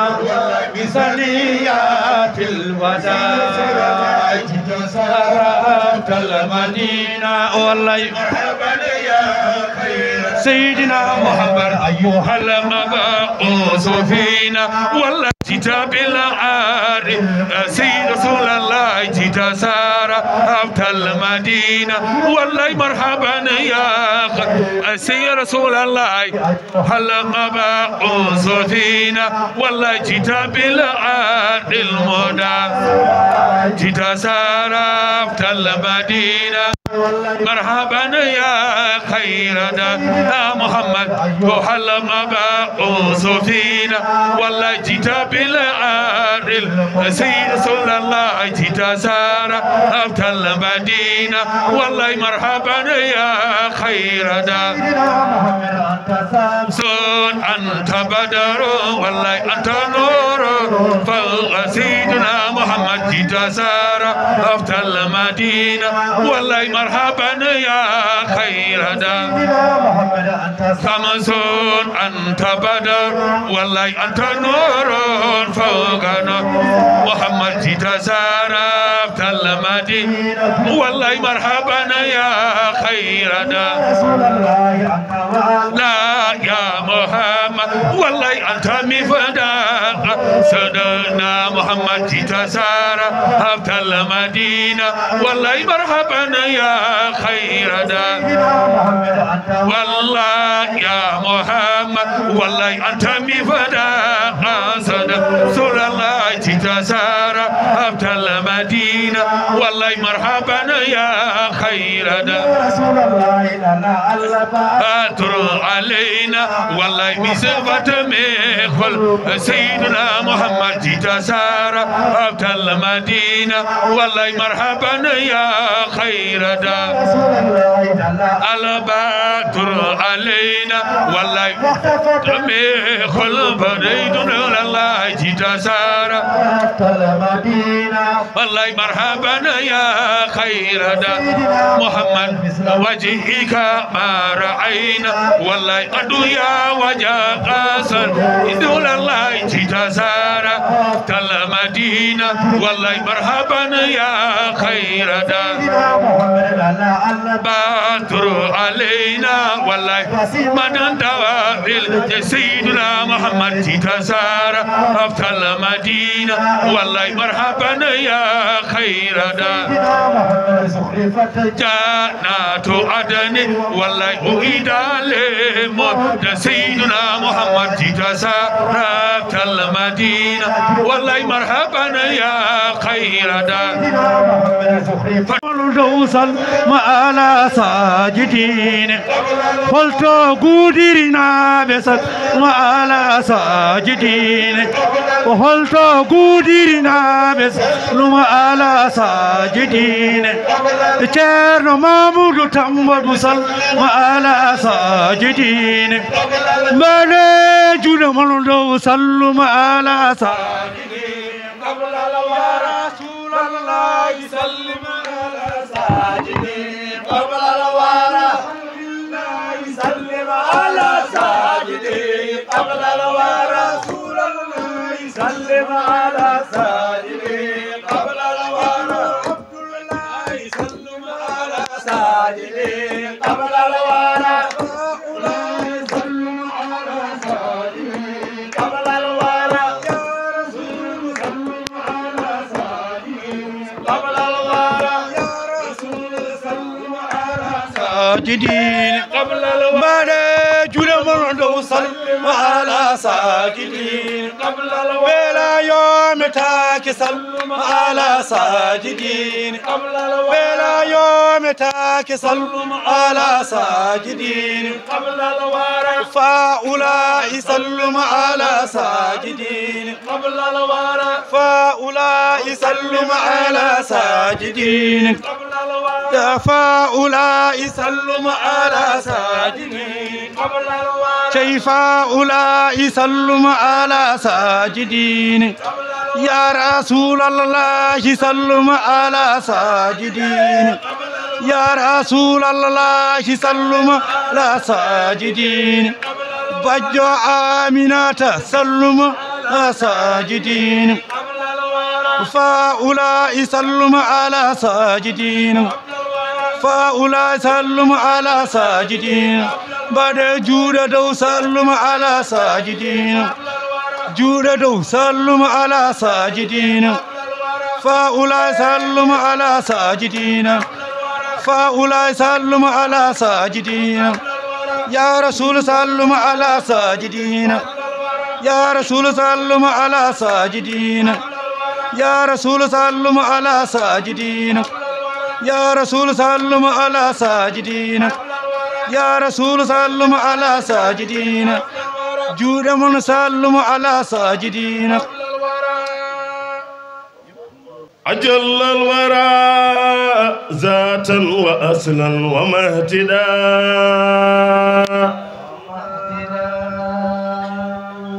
bi saniyatil wada. Saraftal Madina. Wallahi. Seydina Muhammad ayyuhal mab'usu fina. Wallahi. Jita bil ari, Sayyid Rasulullah, jita sara, aftal Madina. Wallahi marhaban ya kh-, Sayyid Rasulullah, hal maba usufina. Wallahi jita bil adil muda, jita sara, aftal Madina. مرحبا يا خير دا يا محمد، وهل مبعوث فينا، والله جئت بالعار، سيد رسول الله جئت سارى، أفتى المدينة، والله مرحبا يا خير دا. شمس أنت بدر، والله أنت نور، فوق سيدنا محمد جئت سارى، أفتى المدينة، والله مرحبا يا خير دا. شمس أنت بدر، والله أنت نور فوق نور. محمد جئت سارى، أفتى المدينة، والله مرحبا يا خير دا. لا يا محمد، والله أنت مفداك. سيدنا محمد جئت سارى، أفتى المدينة، والله مرحبا يا خير دا. والله يا محمد، والله أنت مفداك. سيدنا رسول الله جئت سارى، أفتى المدينة، والله مرحبا يا خير دا. رسول الله لنا ألفا. أتر علينا، والله بصفة ميخل. سيدنا محمد جئت سارى، أفتى المدينة، والله مرحبا يا خير دا. رسول الله لنا. البدر علينا، والله ميخل بريد، الله جئت سارى. أفتى المدينة. والله مرحبا يا خير دا محمد، وجهك ما رأينا. والله قد يا وجه قاسا، إذ الله جيت زارا تل مدينة. والله مرحبا يا خير دا بدر علينا. والله من دوا سيدنا محمد جيت زارا أفتل مدينة. والله مرحبا يا خير دا جنات عدن. والله أعيد لهم سيدنا محمد جيت زارا أفتل مدينة. والله مرحبا يا خير دا. Dow sal ma ala sajidine. Holto guudirinaaɓe sal ma ala sajidine? Ko holto guudirinaaɓe sal ma ala sajidine? Ceerno Mamudu Tambodu sal ma ala sajidine. Mbaɗe juuɗe mon dow sal ma ala sajidine. قبل الورى رسول الله سلم على ساجدين قبل الورى رسول الله سلم على ساجدين قبل الورى رسول الله سلم على ساجدين قبل الورى عبد الله سلم على ساجدين قبل الورى هؤلاء سلم على ساجدين قبل الورى يا رسول سلم على ساجدين قبل الورى يا رسول سلم على ساجدين قبل الورى Mbaɗe juuɗe mon dow sal ma ala sajidin. قبل الورى Ɓeela yo mi taaki sal ma ala sajidin. قبل الورى Ɓeela yo mi taaki sal ma ala sajidin. قبل الورى فهؤلاء سلم على ساجدين. قبل الورى فهؤلاء سلم على ساجدين. قبل الورى يا فهؤلاء سلم على ساجدين. قبل الورى شيء فهؤلاء سلم على ساجدين. قبل الورى يا رسول الله سلم على ساجدين. يا رسول الله سلم على ساجدين. Bajjo Aminata salluma ala sajidin. Faula isalluma ala sajidin. Faula salluma ala sajidin. Mbaɗe juuɗe dow salluma ala sajidin. Juuɗe dow salluma ala sajidin. Faula salluma ala sajidin. Faula salluma ala sajidin. Ya Rasul salluma ala sajidin. Ya Rasul salluma ala sajidin. Ya Rasul salluma ala sajidin. Ya Rasul salluma ala sajidin. Ya Rasul salluma ala sajidin. Juuɗe mon salluma ala sajidin. أجل الورى ذاتا وأصلا ومهتدا.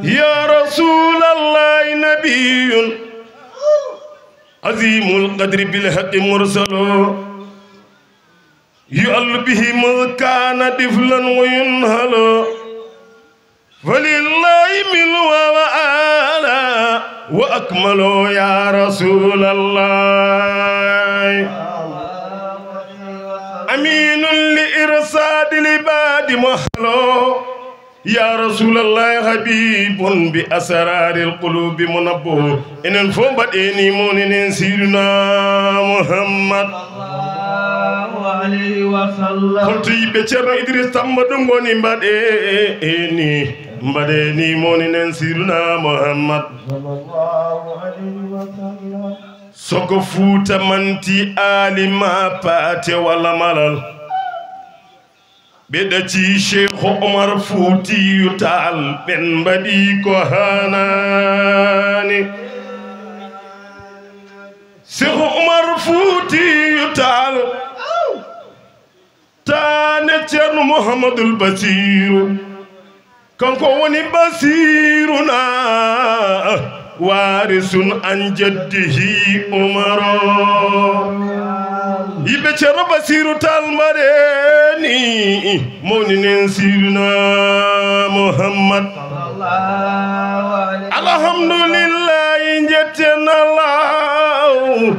يا رسول الله نبي عظيم القدر بالحق مرسل. يؤل به مذ كان طفلا وينهل. فلله من وعلى وأكمل يا رسول الله. أمين لإرشاد العباد محلو. يا رسول الله حبيب بأسرار القلوب منبه. Enen fof mbaɗeni mawni nen Seydina Muhammad. Sallallahu alayhi wa sallam. Holto yiɓɓe Ceerno Idris Samba ɗum ngoni mbaɗeni, mbaɗeni mawni nen Seydina Muhammad. Sallallahu alayhi wa sallam. Soko Fuuta manti Aali ma Paate walla Malal. Ɓe ɗaci Cheikh Omar Foutiyou Tall, ɓen mbaɗi ko haanaani. Cheikh Omar Foutiyou Tall, taane Ceerno Mouhamadoul Bassirou, kanko woni Bassiruna. وارث عن جده عمر. Yiɓɓe Ceerno Basiiru Taal mbaɗeni mawninen Seydina Muhammad. Alhamdulillahi, njetten Allah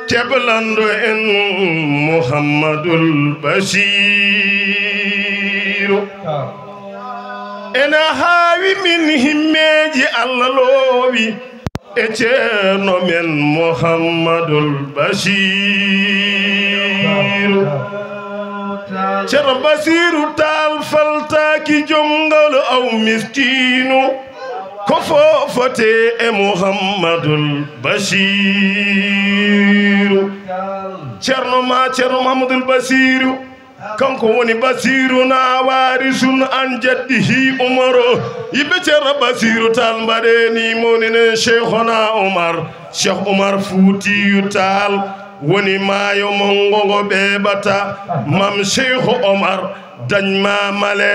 keblando en Muhammadul Basiiru. Ena haawi min himmeeji Allah loowi e Ceerno men Muhammadul Basiiru. Ceerno Basiiru Taal faltaaki jom ngalu aw miskiinu, ko foofate e Muhammadul Basiiru. Ceerno ma, Ceerno Muhammadul Basiiru, kanko woni Basiiruna, waarisun an jaddihi Umaro. Yiɓɓe Ceerno Basiiru Taal mbaɗeni mawninen Cheikhuna Umar. Cheikh Umar Fuutiyu Taal woni maayo manngo ngo ɓeeɓata. Mam Cheikh Omar dañma male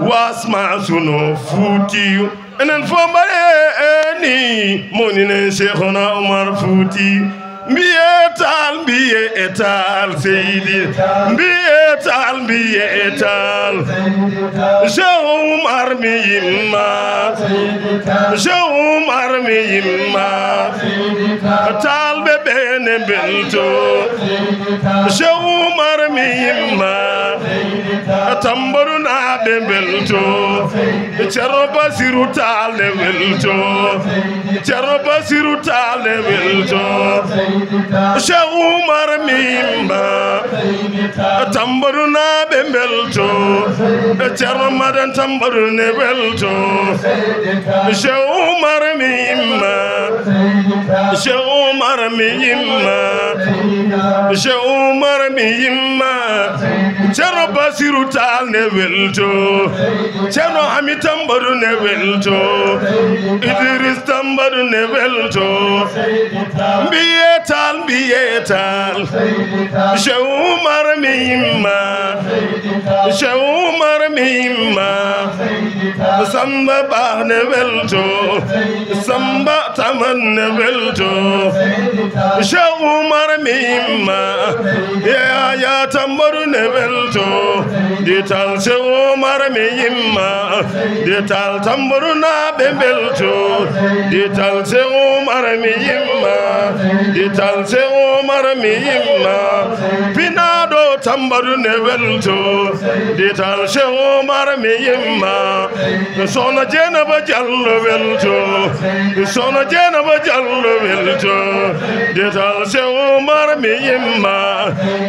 wasma suno Fuutiyu. Enen fof mbaɗeni mawninen Cheikhuna Umar Fuuti. Mbiye Taal, mbiye e Taal Seydi. Mbiye Taal, mbiye e Taal. Cheikh Umar mi yimma. Cheikh Umar mi yimma. Taalɓe ɓe ne mbelto. Cheikh Umar mi yimma. Tambarunaaɓe mbelto. Ceerno Basiiru Taal ne welto. Ceerno Basiiru Taal ne welto. Cheikh Umar mi yimma. Tambarunaaɓe mbelto. Ceerno Madan Tambaru ne welto. Cheikh Umar mi yimma. Cheikh Umar mi yimma. Cheikh Umar mi yimma. Ceerno Basiiru Taal ne welto. Ceerno Hami Tambaru ne welto. Idris Tambaru ne welto. Mbiye Taal, mbiye Taal. Cheikh Umar mi yimma. Cheikh Umar mi yimma. Samba Ba ne welto. Samba Taman ne welto. Cheikh Umar mi yimma. Yaya Tambaru ne welto. Dital Cheikh Umar mi yimma. Dital Tambarunaaɓe mbelto. Dital Cheikh Umar mi yimma. Dital Cheikh Umar mi yimma. Pinaaɗo Tambaru ne welto. Dital Cheikh Umar mi yimma. Sohna Jeynaba Jallo welto. Sohna Jeynaba Jallo welto. Dital Cheikh Umar mi yimma.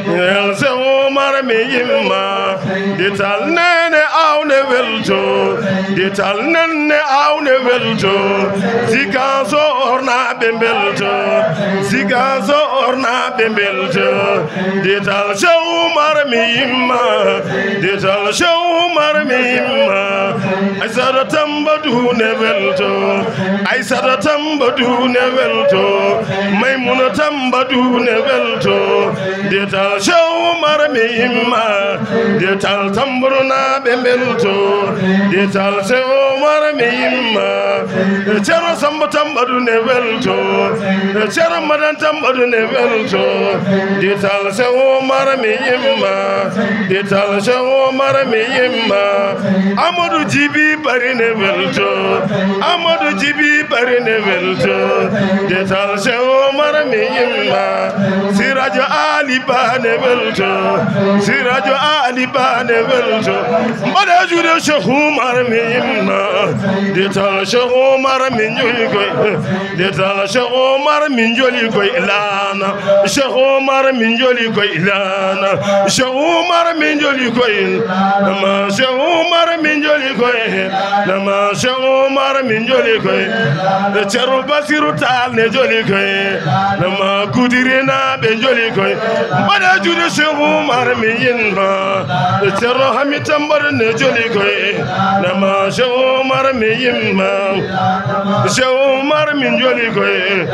El Cheikh Umar mi yimma. Dital Nene Aw ne welto. Dital Nene Aw ne welto. Ziguinchor naaɓe mbelto. Ziguinchor naaɓe mbelto. Dital Cheikh Umar mi yimma. Dital Cheikh Umar mi yimma. Aysata Tamba Du ne welto. Aysata Tamba Du ne welto. Maymuna Tamba Du ne welto. Dital Cheikh Umar mi yimma. Dital Tambarunaaɓe mbelto. Dital Cheikh Umar mi yimma. Ceerno Samba Tamba Du ne welto. Ceerno Madan Tamba Du ne welto. Dital Cheikh Umar mi yimma. Dital Cheikh Umar mi yimma. Amadou Djibi Bari ne welto. Amadou Djibi Bari ne welto. Dital Cheikh Umar mi yimma. Sirajo Ali Ba ne welto. Sirajo Ali Ba ne welto. Mbaɗe juuɗe Cheikh Umar mi yimma. Dital Cheikh Umar mi njoli koy. Dital Cheikh Umar mi njoli koy laana. Cheikh Umar mi njoli koy laana. Cheikh Umar mi njoli koy. Nama Cheikh Umar mi njoli koy. Nama Cheikh Umar mi njoli koy. Ceerno Basiiru Taal ne joli koy. Nama Gudirinaaɓe njoli koy. Mbaɗe juuɗe Cheikh Umar mi yimma. Ceerno Hamid Tambaru ne joli koye, nama Cheikh Oumar mi yimma. Cheikh Oumar min joli koye,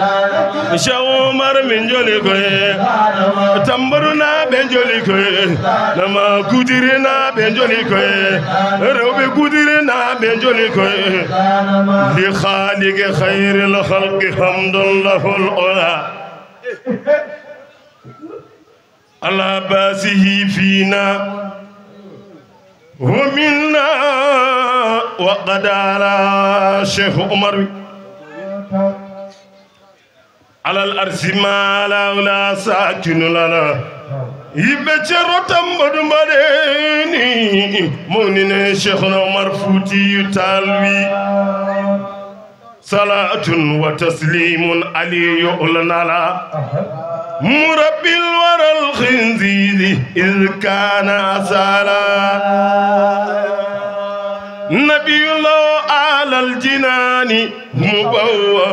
Cheikh Oumar min joli koye. Tambaru naaɓe joli koye, nama Gudiri naaɓe joli koye. Rewɓe Gudiri naaɓe joli koye. Li khaliqi khairil khalqi hamdun lahul ula. Ala basihi fina wa minna wa qadara Cheikh Oumar wi. Alal arsi ma la ula sakinu lala. Yimɓe Ceerno Tambaru mbaɗeni mawnine Cheikh Oumar Foutiyou Tall wi. صلاة وتسليم علي يعلن على مربي الورى الخنزير إذ كان أزالا. نبي الله أعلى الجنان مبوى.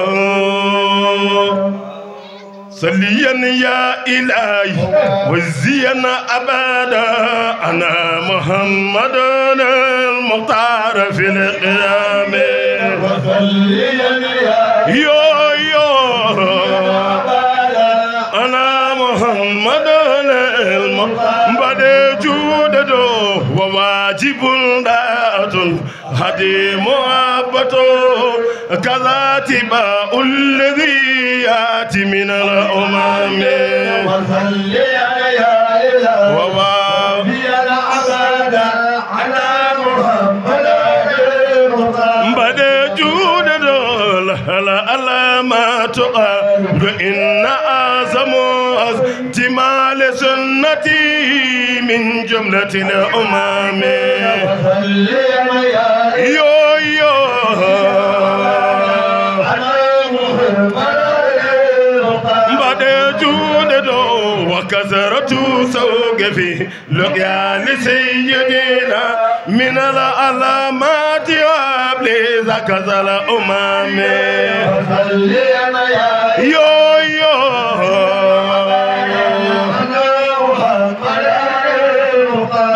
صليا يا إلهي وزيا أبدا أنا محمد المختار في القيام. Yo, yo. أنا محمد المختار. Mbaɗe juuɗe ɗo وواجب داعة هدي محبته كذا اتباع الذي يأتي من الأمم. وصلي يا إلهي وبارك على محمد المختار. Mbaɗe juuɗe ɗo على ما تقال إن أعظم احتمال سنتي من جملة الأمم. Yo, yo. Mbaɗe juuɗe ɗo وكثرة سوق في لقيا لسيدنا من العلامات وابليس كذا الأمم. Yo, yo.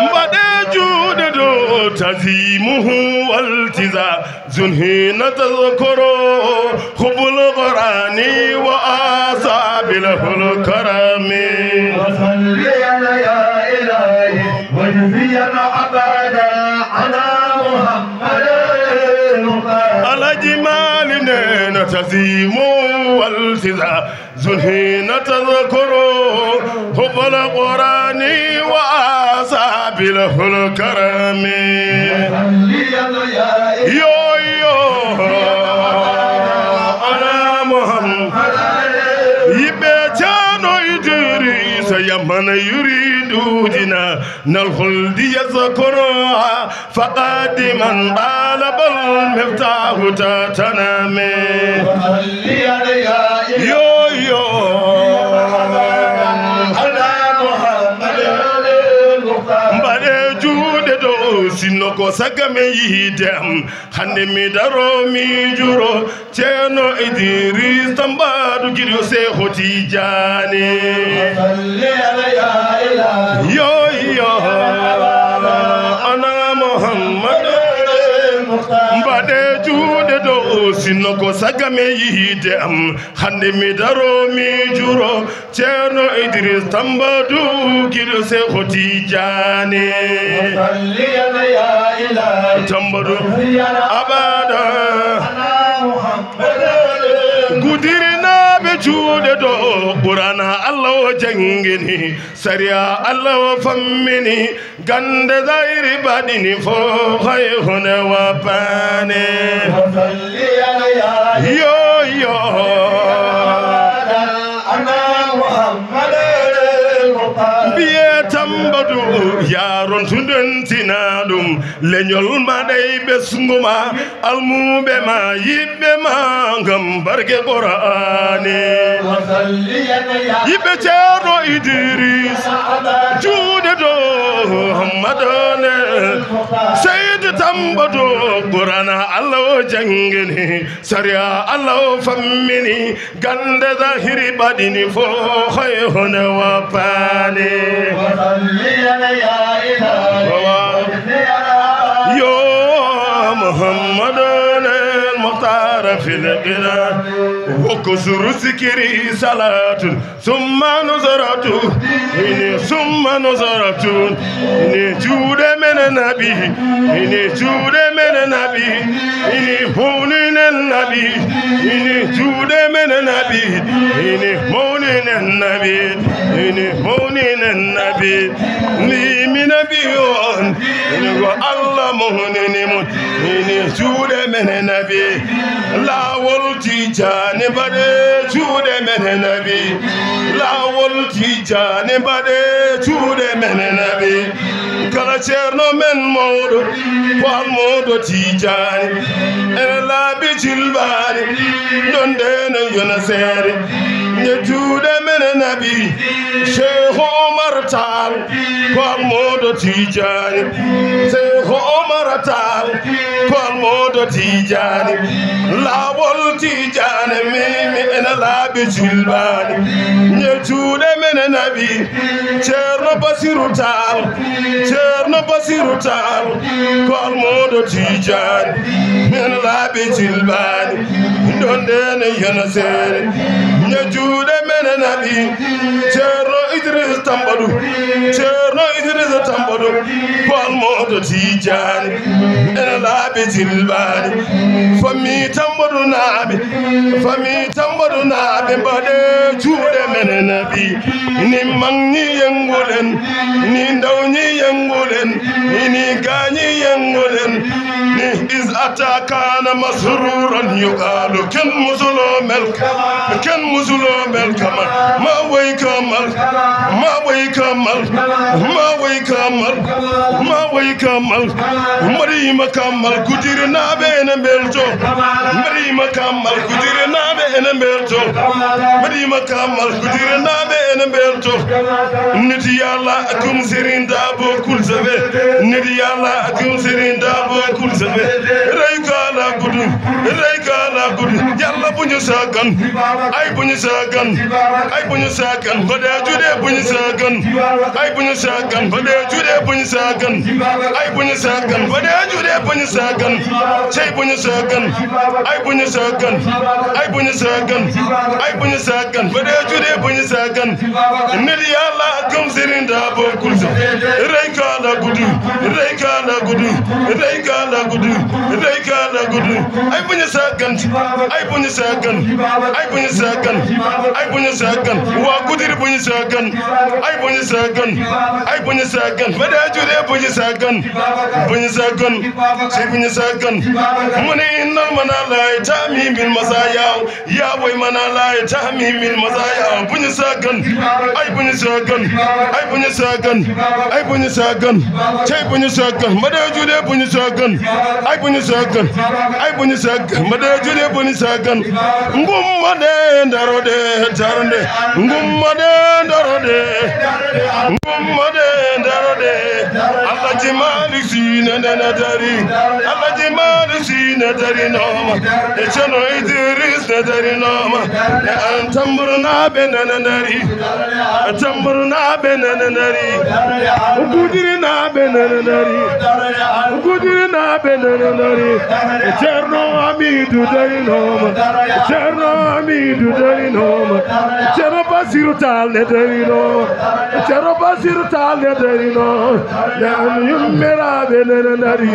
Mbaɗe juuɗe ɗo تعظيمه والتزام حين تذكر حب القرآن وأصحاب له الكرم. وصلي يا إلهي وجزيا أبدا على محمد المختار. الأجمال نعتزم والتزام حين تذكر حب القرآن وأصحاب له الكرم. Yo, yo. Ana Muhammad. Yimɓe Ceerno Idrissa yamana yuridu dina nal huldi yazkuru فقد من طالب المفتاح تغتنم. Yo, yo. Mbaɗe juuɗe ɗo, sinno ko saga men yiide am. Hannde mi daro mi juro, Ceerno Idrissa Tambaru giɗo Seexu Tijaani. Yo, yo, ana Muhammad. Mbaɗe juuɗe ɗo, sinno ko saga men yiide am. Hannde mi daro mi juro, Ceerno Idrissa Tambaru giɗo Seexu Tijaani. Tambaru abada. Gudirinaaɓe juuɗe ɗo, Qur'aana Allah o janngini, sariya Allah o fammini, gannde zahiri baɗini fof hay hunde woppaani. Yo, yo. Mbiye Tambadu, yaron tunden tina ɗum, leñol ma ɗay ɓesngu ma, almuɓe ma, yiɓɓe ma, ngam barke Qur'aani. Yiɓɓe Ceerno Idrissa, juuɗe ɗo Hammadane, Seydi Tambadu, Qur'aana Allah o janngini, sariya Allah o fammini, gannde zahiri baɗini fof hay hunde woppaani. Wa salli ala ya ilahi. محمد المختار في القرى، وكسر ذكري صلاة ثم نظرة، إني ثم نظرة، إني جود من النبي، إني جود من النبي، إني هون النبي، إني جود من النبي، إني هون النبي، إني هون النبي، إني من نبي، إني الله مهنني من Ini juuɗe men nabi, laawol Tijaani mbaɗe juuɗe men nabi, laawol Tijaani mbaɗe juuɗe men nabi. Kala ceerno men mawɗo, ko almuudo Tijaani, ene laaɓi jilbaani, ɗon ndeno yona seere, nde juuɗe men nabi, Cheikh Omar Tall. Ko Almuudo Tijaani, Seehu Omar Taal, ko Almuudo Tijaani, laawol Tijaani, mimi ena laaɓi jilbaani. Ñe juuɗe men nabi, Ceerno Basiru Taal, Ceerno Basiru Taal, ko Almuudo Tijaani, men laaɓi jilbaani. Ɗon ndene yona seere, ñe juuɗe men nabi, Ceerno Idris Tambadu, Ceerno Idris Tambadu, ko Almuudo Tijaani, ene laaɓi jilbaani. Fammi Tambadu naaɓe, fammi Tambadu naaɓe, mbaɗe juuɗe men nabi. Ni maŋŋi yenngulen, ni ndawñi yenngulen, ni gaañi yenngulen. Ni is ata kaana masruuran yuqaalu, ken musuloo mel, ken musuloo mel kama, ma woy kamal, ma woy kamal, ma woy kamal, ma woy kamal. Mbaɗiima kamal, Gudiri naaɓe ene mbelto. Mbaɗiima kamal, Gudiri naaɓe ene mbelto. Mbaɗiima kamal, Gudiri naaɓe ene mbelto. Nit Yàlla ak Serigne Dabo Koulsebe. Nit Yàlla ak Serigne Dabo Koulsebe. Rey kaala gudu, rey kaala gudu. Yàlla bu ñu sàggan. Ay bu ñu sàggan. Ay bu ñu sàggan. Mbaɗe juuɗe bu ñu sàggan. Ay bu ñu sàggan. Mbaɗe juuɗe bu ñu sàggan. Ay bu ñu sàggan. Mbaɗe juuɗe bu ñu sàggan. Cey bu ñu sàggan. Ay bu ñu sàggan. Ay bu ñu sàggan. Ay bu ñu sàggan. Mbaɗe juuɗe bu ñu sàggan. Nit Yàlla ak Serigne Dabo Koulsebe. Rey kaala gudu. Rey kaala gudu. Rey kaala gudu. Rey kaala gudu. Ay bu ñu sàggan. Ay bu ñu sàggan. Ay bu ñu sàggan. Ay bu ñu sàggan. Waa Gudiri bu ñu sàggan. Ay bu ñu sàggan. Ay bu ñu sàggan. Mbaɗe juuɗe bu ñu sàggan. Bu ñu sàggan. Si bu ñu sàggan. Mu ne innal manalay taami bil masaya. Yaa woy manalay taami bil masaya. Bu ñu sàggan. Ay bu ñu sàggan. Ay bu ñu sàggan. Ay bu ñu sàggan. Cey bu ñu sàggan. Mbaɗe juuɗe bu ñu sàggan. Ay bu ñu sàggan. Ay bu ñu sàggan. Mbaɗe juuɗe bu ñu sàggan. Ngumma de ndaro de darnde. Ngumma de ndaro de. Ngumma de ndaro de. Alhaji Malik Si nene na dari. Alhaji Malik Si ne dari noma. E Ceerno Idris ne dari noma. E an Tamburu naaɓe nene dari. Tamburu naaɓe nene dari. Gudiri naaɓe nene dari. Gudiri naaɓe nene dari. Ceerno Amidu darinooma. Ceerno Amidu darinooma. Ceerno Basiru Taal ne darinooma. Ceerno Basiru Taal ne darinooma. Nde an yummiraaɓe nene dari.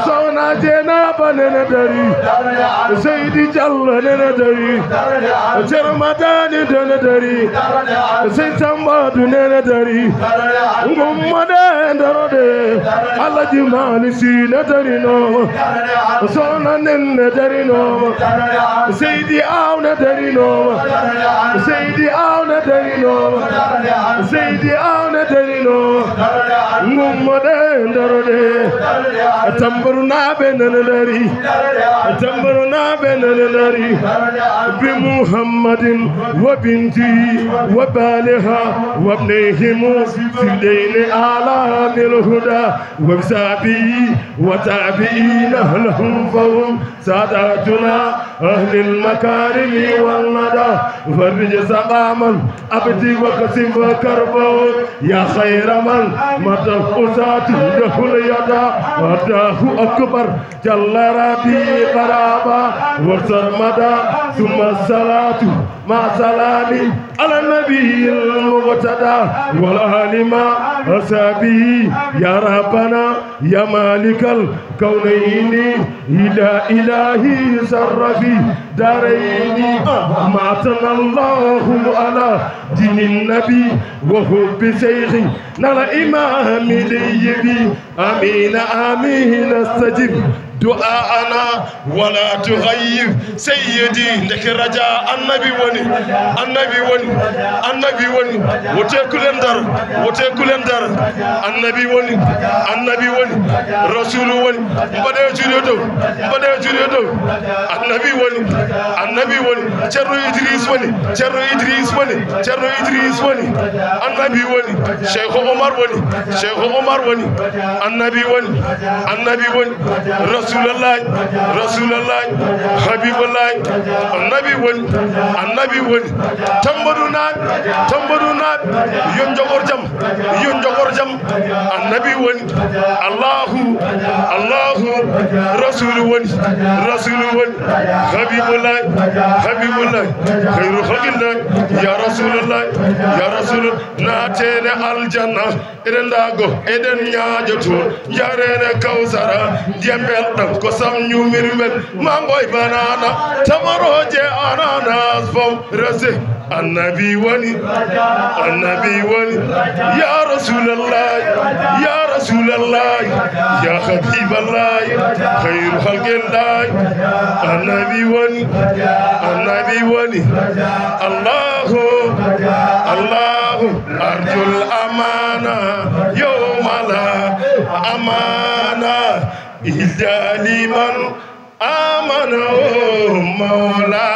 Sohna Jeenaba nene dari. Seydi Jallo nene dari. Ceerno Madani nene dari. Sey Tambadu nene dari. Ngumma de ndaro de. Alhaji Malik Si ne darinooma. Sohna Nenne darinooma. Seydi Aw ne darinooma. Seydi Aw ne darinooma. Seydi Aw ne darinooma. Ngumma de ndaro de. Tamburu naaɓe nene dari. Tamburu naaɓe nene dari. Bi Muhammadin wa binti wa baliha wa ibnihim fi dayni ala bil huda wa sabi wa tabi'ina lahum fahum sadatuna أهل المكارم والندى، فرج سقاما أبدي وكسب كربه، يا خير من متى أساته له اليدى، أتاه أكبر جل ربي قرابا وسرمدا، ثم الصلاة مع سلامي على النبي المقتدى والآل مع أصحابه. يا ربنا يا مالك الكونين، إلى إلهي صرفي دارين. أماتنا الله على دين النبي وحب شيخنا الإمام الطيب. آمين، آمين، استجب دعاءنا ولا تغيب سيدي. Ndeke raja annabi woni, annabi woni, annabi woni. Wote kulen dar, wote kulen dar. Annabi woni, annabi woni, rasulu woni. Mbaɗe juuɗe dow, mbaɗe juuɗe dow. Annabi woni, annabi woni. Ceerno Idris woni, Ceerno Idris woni, Ceerno Idris woni. Annabi woni, Cheikh Omar woni, Cheikh Omar woni. Annabi woni, annabi woni. Rasulallah, Rasulallah, Habibullah. Annabi woni, annabi woni. Tambadu naaɓe, tambadu naaɓe, yo njogor jam, yo njogor jam. Annabi woni, Allahu, Allahu, Rasulu woni, Rasulu woni. Habibullah, Habibullah, khayru khalqillah, ya Rasulallah, ya Rasul. Naatene aljanna, eɗen ndaago, eɗen ñaaƴo toon. Njarene Kawsara, ndiyam belɗam, kosam ñuumirmel, mango e banana, tamarooje, ananas, pom, raisin. Annabi woni, annabi woni, ya Rasulallah, ya Rasulallah, ya Habiballah, khayru khalqillah. Annabi woni, annabi woni, Allahu, Allahu, arjul amana, yawma la amana, illa liman amana, oh Mawla.